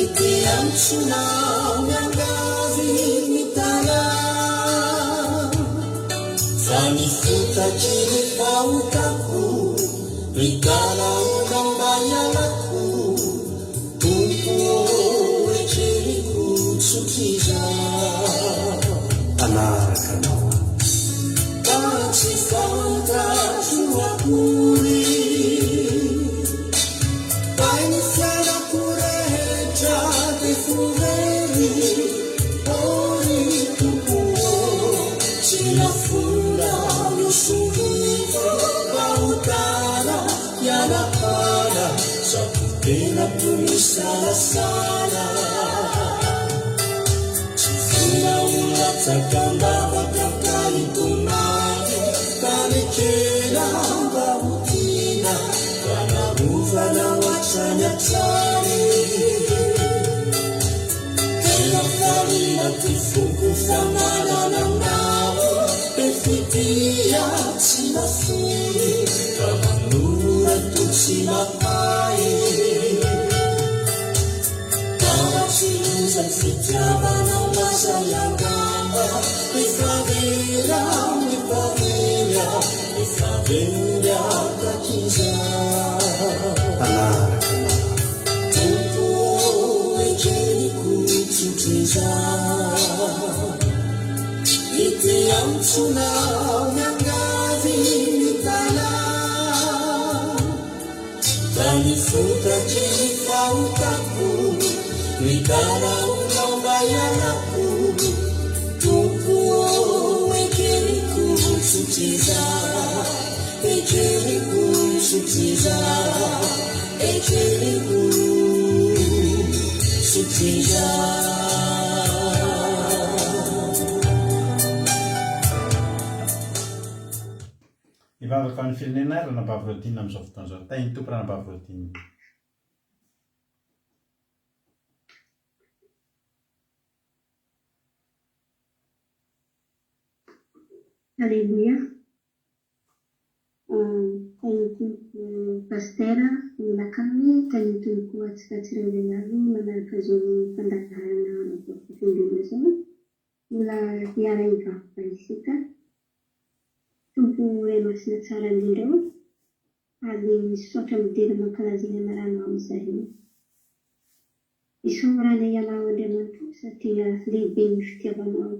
Ity antsonao miangavy mitalaho. Fa ny fotaky ny fahotako, mitalaho mba hialako. Tompo ô, ekeriko tsotr'izao. Hanaraka Anao aho. Ka tsy fantatro akory. Fa ny fiainako rehetra dia forery. Ô ry Tompo ô, tsy nafoina nosoloiko fahotana. Hiala-bala, zaho tena toa misalasala. Tsy vola ho latsaka am-bavaka ka hitomany, ka nekena. hatrany. Tena variana ty foko fa manana anao Be fitia tsy mafoy Ka manora toky sy mahay Tara tsy loza ny fitiavanao lasa iangamba Efa very aho, efa very aho, efa very aho takizao. Hanaraka anao. Tompo ô, ekeniko tsotr'izao Ity antsonao miangavy mitalaho Ka ny fotatry ny fahotako Mitalaho mba hialako Tompo ô, ekeniko tsotr'izao Ekeniko tsotr'izao Ekeniko tsotr'izao. Hivavaka ho an'ny firenena ary Ranabavy Rodina amin'izao fotoana izao. Tahin'ny Tompo Ranabavy Rodina. Aleloia. Tahin'ny Tompo Pasitera Milakamy, tahin'ny Tompo koa antsika tsirairay avy manaraka izao fandaharana Vavolombelona izao. Mbola hiara-hivavaka isika. Tompo Ray Masina Tsara Indrindra ô, faly misaotra midera mankalaza ny anaranao izahay. Isaoranay Anao Andriamanitra ô satria lehibe ny fitiavanao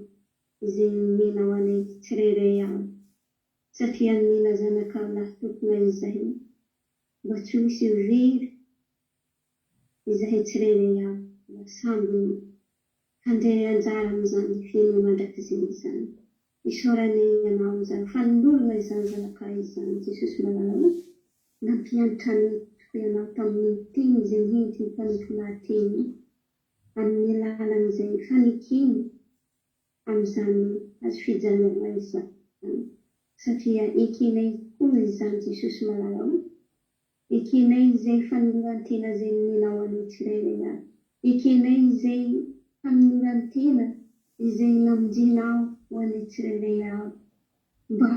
izay nomenao anay tsirairay avy satria nomena zanakao lahy tokona izahay mba tsy ho hisy very izahay tsirairay avy mba samby handray anjara amin'izany fiainana mandrakizay izany. Isaoranay Anao izany fanolorana izany zanakao izany Jesosy malala ô. Nampianatra anay tokoa Ianao tamin'ny teny izay nentin'ny mpanomponà teny amin'ny alalan'izay fanekeny amin'izany hazofijaliana izany, satria ekenay tokoa izany Jesosy malala ô. Ekenay izay fanoloran-tena izay nomenao anay tsirairay avy. Ekenay izay fanoloran-tena izay namonjenao ho anay tsirairay avy mba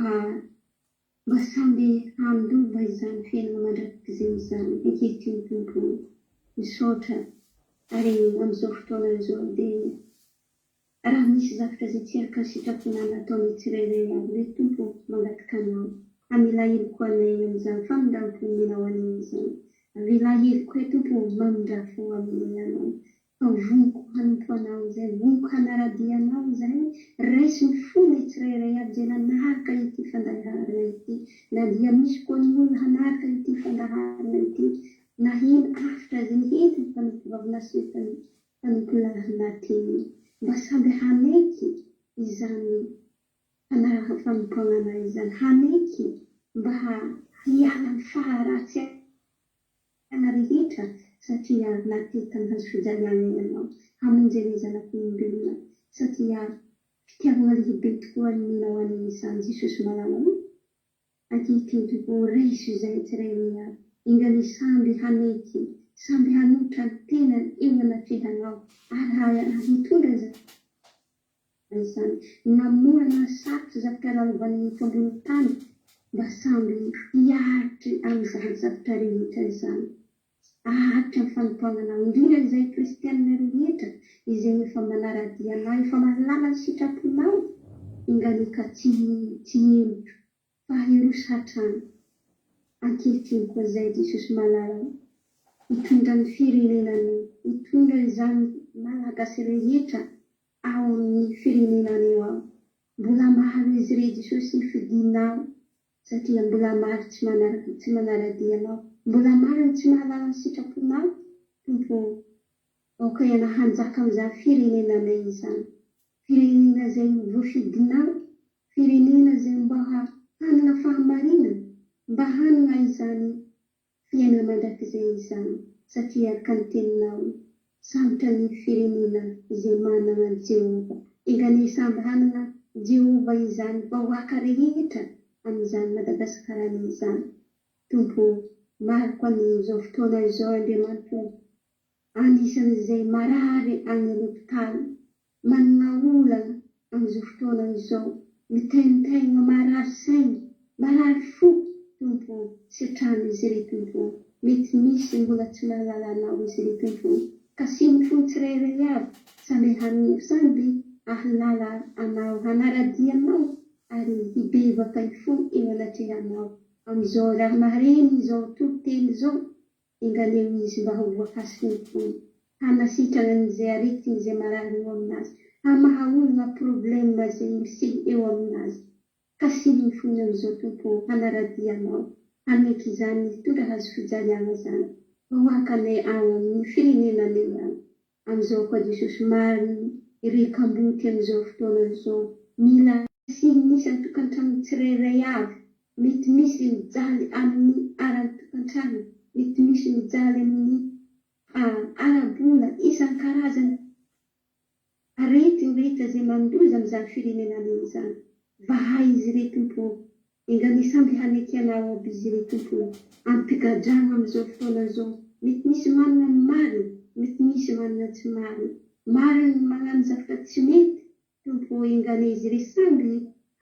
Mba samby handova izany fiainana mandrakizay izany ankehitriny Tompo o! Misaotra ary amin'izao fotoana izao dia raha misy zavatra izay tsy araka ny sitraponao nataonay tsirairay avy re Tompo o! Mangataka Anao hamela heloka anay amin'izany famindrampo omenao anay izany. Avela heloka ahy Tompo o! Mamindrà fo aminay Ianao. Fa voniko hanompo Anao izay, voniko hanara-dia Anao izahay, raiso ny fonay tsirairay avy izay nanaraka ity fandaharana ity, na dia misy koa ny olona hanaraka ity fandaharana ity, naheno hafatra izay nihentin'ny mpanompovavy naseho mpanompolahy lahateny, mba samby hanaiky izany fanarahana fanompoagnana izany, hanaiky mba hiala amin'ny faharatsiana. Tena rehetra satria naty tamin'ny hazo fijaliana ianao hamonjy ny zanak'olombelona satria fitiavana lehibe tokoa ny nomenao anay izany Jesosy malala o! Ankehitriny Tompo o raiso izahay tsirairay avy enganie samby hanaiky samby hanotra ny tenany eo anatrehanao ary hitondra izany izany na mora na sarotra zavatra lalovan'ny eto ambony tany mba samby hiaritry amin'izany zavatra rehetra izany aharitra amin'ny fanompoagnanao indrindra izay kristianina rehetra izay efa manaradia anao efa mahalala ny sitraponao enganie ka tsy tsy hihemotra fa hiroso hatrany ankehitriny koa izay Jesosy malala o hitondra ny firenenanay hitondra izany malagasy rehetra ao amin'ny firenena anio aho. Mbola maro izy ireo Jesosy fidinao satria mbola maro tsy manaraka tsy manaradia anao. Mbola maro ny tsy mahalala ny sitraponao Tompo ô. Aoka ianao hanjaka amin'izany firenenanay izany. Firenena izay voafidinao, firenena izay mba hanana fahamarinana, mba hanana izany fiainana mandrakizay izany satria araka ny teninao, sambatra ny firenena izay manana an'i Jehovah. Enga anie samby hanana Jehovah izany vahoaka rehetra amin'izany Madagasikarany izany. Tompo ô. Maro koa amin'izao fotoana izao Andriamanitra ô, anisan'izay marary any l'hôpitaly, manana olana amin'izao fotoana izao, mitaintaigna, marary saigna, marary fo, Tompo ô, sitrano izy ireo Tompo ô, mety misy mbola tsy mahalala Anao izy ireo Tompo ô, kasiho ny fony tsirairay avy, samby samby ahalala Anao, hanara-dia Anao ary hibebaka hifono eo anatrehanao amin'izao raha mahareny izao toriteny izao engaleo izy mba ho voakasiky ny fony hanasitrana an'izay aretigny izay marary eo aminazy hamaha olona problème izay miseho eo aminazy kasihy ny fony amin'izao Tompo ô hanaradia anao haneky izany hitondra hazo fijaliagna zany vahoaka anay ao amin'ny firenenanay any Amin'izao koa Jesosy marina ireo kamboty amin'izao fotoana izao mila asian'ny isan-tokantrano tsirairay avy mety misy mijaly amin'ny ara-tokantrano mety misy mijaly amin'ny ara-bola isan-karazany aretigny rehetra izay mandoza amin'izany firenenanay izany vahay izy ireo Tompo ô Enganie samby haneky anao aby izy ireo Tompo ô! Ampigadragna amizao fotoana zao, mety misy manana ny marina, mety misy manana tsy marina, marina ny magnano zavatra tsy mety, Tompo ô enganie izy ireo samby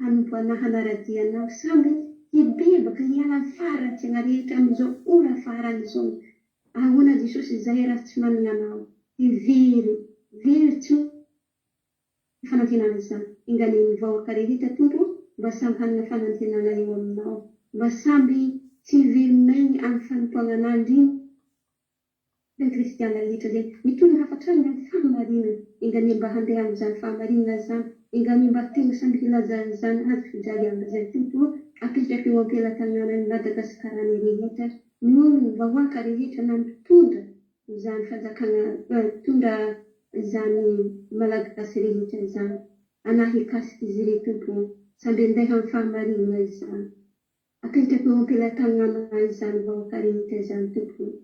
hanompo anao hanaradia anao, samby hibebaka hiala ny faharatsiagna rehetra amizao ora farany zao, ahoana Jesosy zahay raha tsy managna anao, de very, very tsy. Fanantenana izany. Enganie ny vahoaka rehetra Tompo ô mba samy hanana fanantenana eo aminao. Mba samby tsy hiverimegny amin'ny fanompoagna anah indrindra ny kristiana rehetra izay mitondra hafatra ny amin'ny fahamarinana. Enganie mba handeha amin'izany fahamarinana izany. Enganie mba tegna samby hilaza an'izany hazo fijaliagna izay Tompo ô. Apetrako eo am-pelatagnana ny Madagascarane rehetra, ny ologno, vahoaka rehetra na ny mpitondra izany fanjakana mpitondra izany Malagasy rehetra izany anah hikasika izy ireo Tompo ô samby andeha am fahamarinana izany apetrako eo ampelatagnana izany vahoaka rehetra izany Tompo ô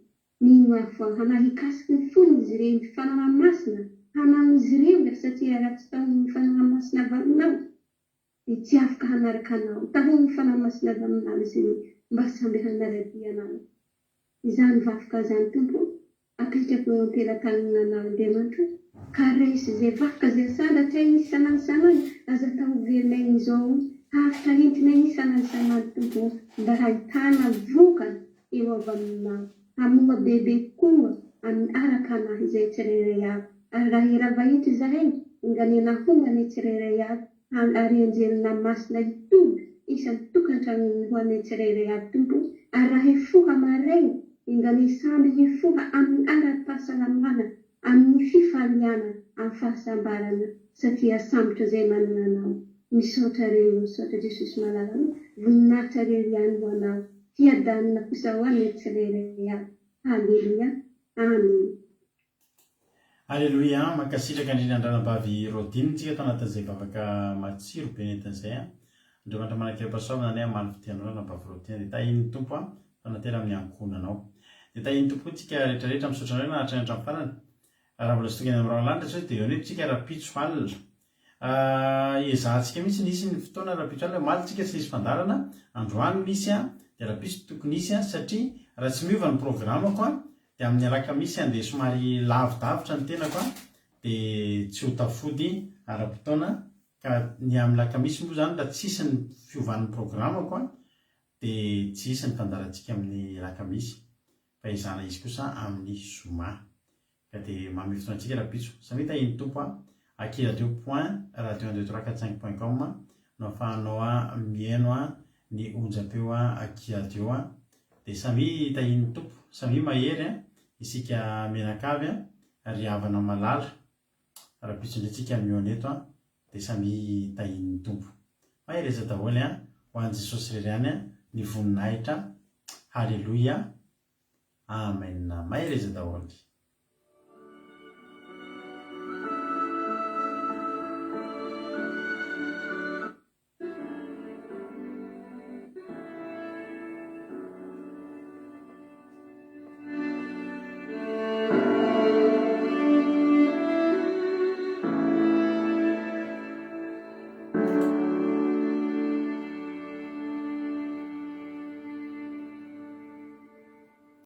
mino aho fa anah hikasiky ny fon izy ireo ny fanahy masina hanao izy ireo eh satria raha tsy taon ny fanahy masina avy aminao dia tsy afaka hanaraka anao tahon ny fanahy masina avy aminao izy ireo mba samby hanaradia anao Izany vavka izany Tompo o, apetrako eo am-pelatananao Andriamanitra o, ka raiso izay vavka izay asandratra isan'andro isan'andro, aza atao ho very maina izao hafatra entinay isan'andro isan'andro Tompo o, mba hahitana vokany eo avy aminao, hamoa bebe kokoa amin'ny ara-panahy izay tsirairay avy, ary raha hirava eto izahay, enganie nahomba anay tsirairay avy, Ary anjelina masina hitoby isan-tokantranony ho anay tsirairay avy Tompo o, ary raha hifoha maraina, enganie samby hifoha amin'ny ara-pahasalamana, amin'ny fifaliana, amin'ny fahasambarana, satria sambatra izay manana Anao. Misaotra re o, misaotra Jesosy malala o, voninahitra rery ihany ho Anao, fiadanana kosa ho anay tsirairay avy. Haleloia. Amen. Aleloia, mankasitraka indrindra an-dRanabavy Rodine tsika tao anatin'izay vavaka matsiro be nentiny izay an. Andriamanitra manan-kerim-pahasoavana anie hamaly fitia anao Ranabavy Rodine dia tahian'ny Tompo an, fanatera amin'ny ankohonanao. Dia tahian'ny Tompo koa tsika rehetra rehetra, misaotra anareo nahatrany hatramin'ny farany. Raha mbola tsy tonga eny amin'ny rahona lanitra tsika dia eo anefa tsika rahampitso alina. Ezahantsika mihitsy ny hisy ny fotoana rahampitso alina, omaly tsika tsy nisy fandaharana, androany misy an, dia rahampitso tokony hisy an, satria raha tsy miova ny programako an, Dia amin'ny alakamisy handeha somary lavidavitra ny tenako an, dia tsy ho tafody ara-potoana, ka ny amin'ny alakamisy moa izany raha tsy hisy ny fiovan'ny programako an, dia tsy hisy ny fandaharantsika amin'ny alakamisy, fa ezahana hisy kosa amin'ny zoma. Ka dia manome fotoana antsika rahampitso. Samia tahian'ny Tompo an! Aky radio point radio un deux trois quatre cinq point com no afahanao mihaino ny onjam-peo aky radio dia samia tahian'ny Tompo, samia mahery isika mianakavy ry havana malala, rahampitso indray tsika mihaona eto dia samia tahian'ny Tompo. Mahereza daholo ho an'i Jesosy irery ihany ny voninahitra, Haleloia, Amen, mahereza daholo.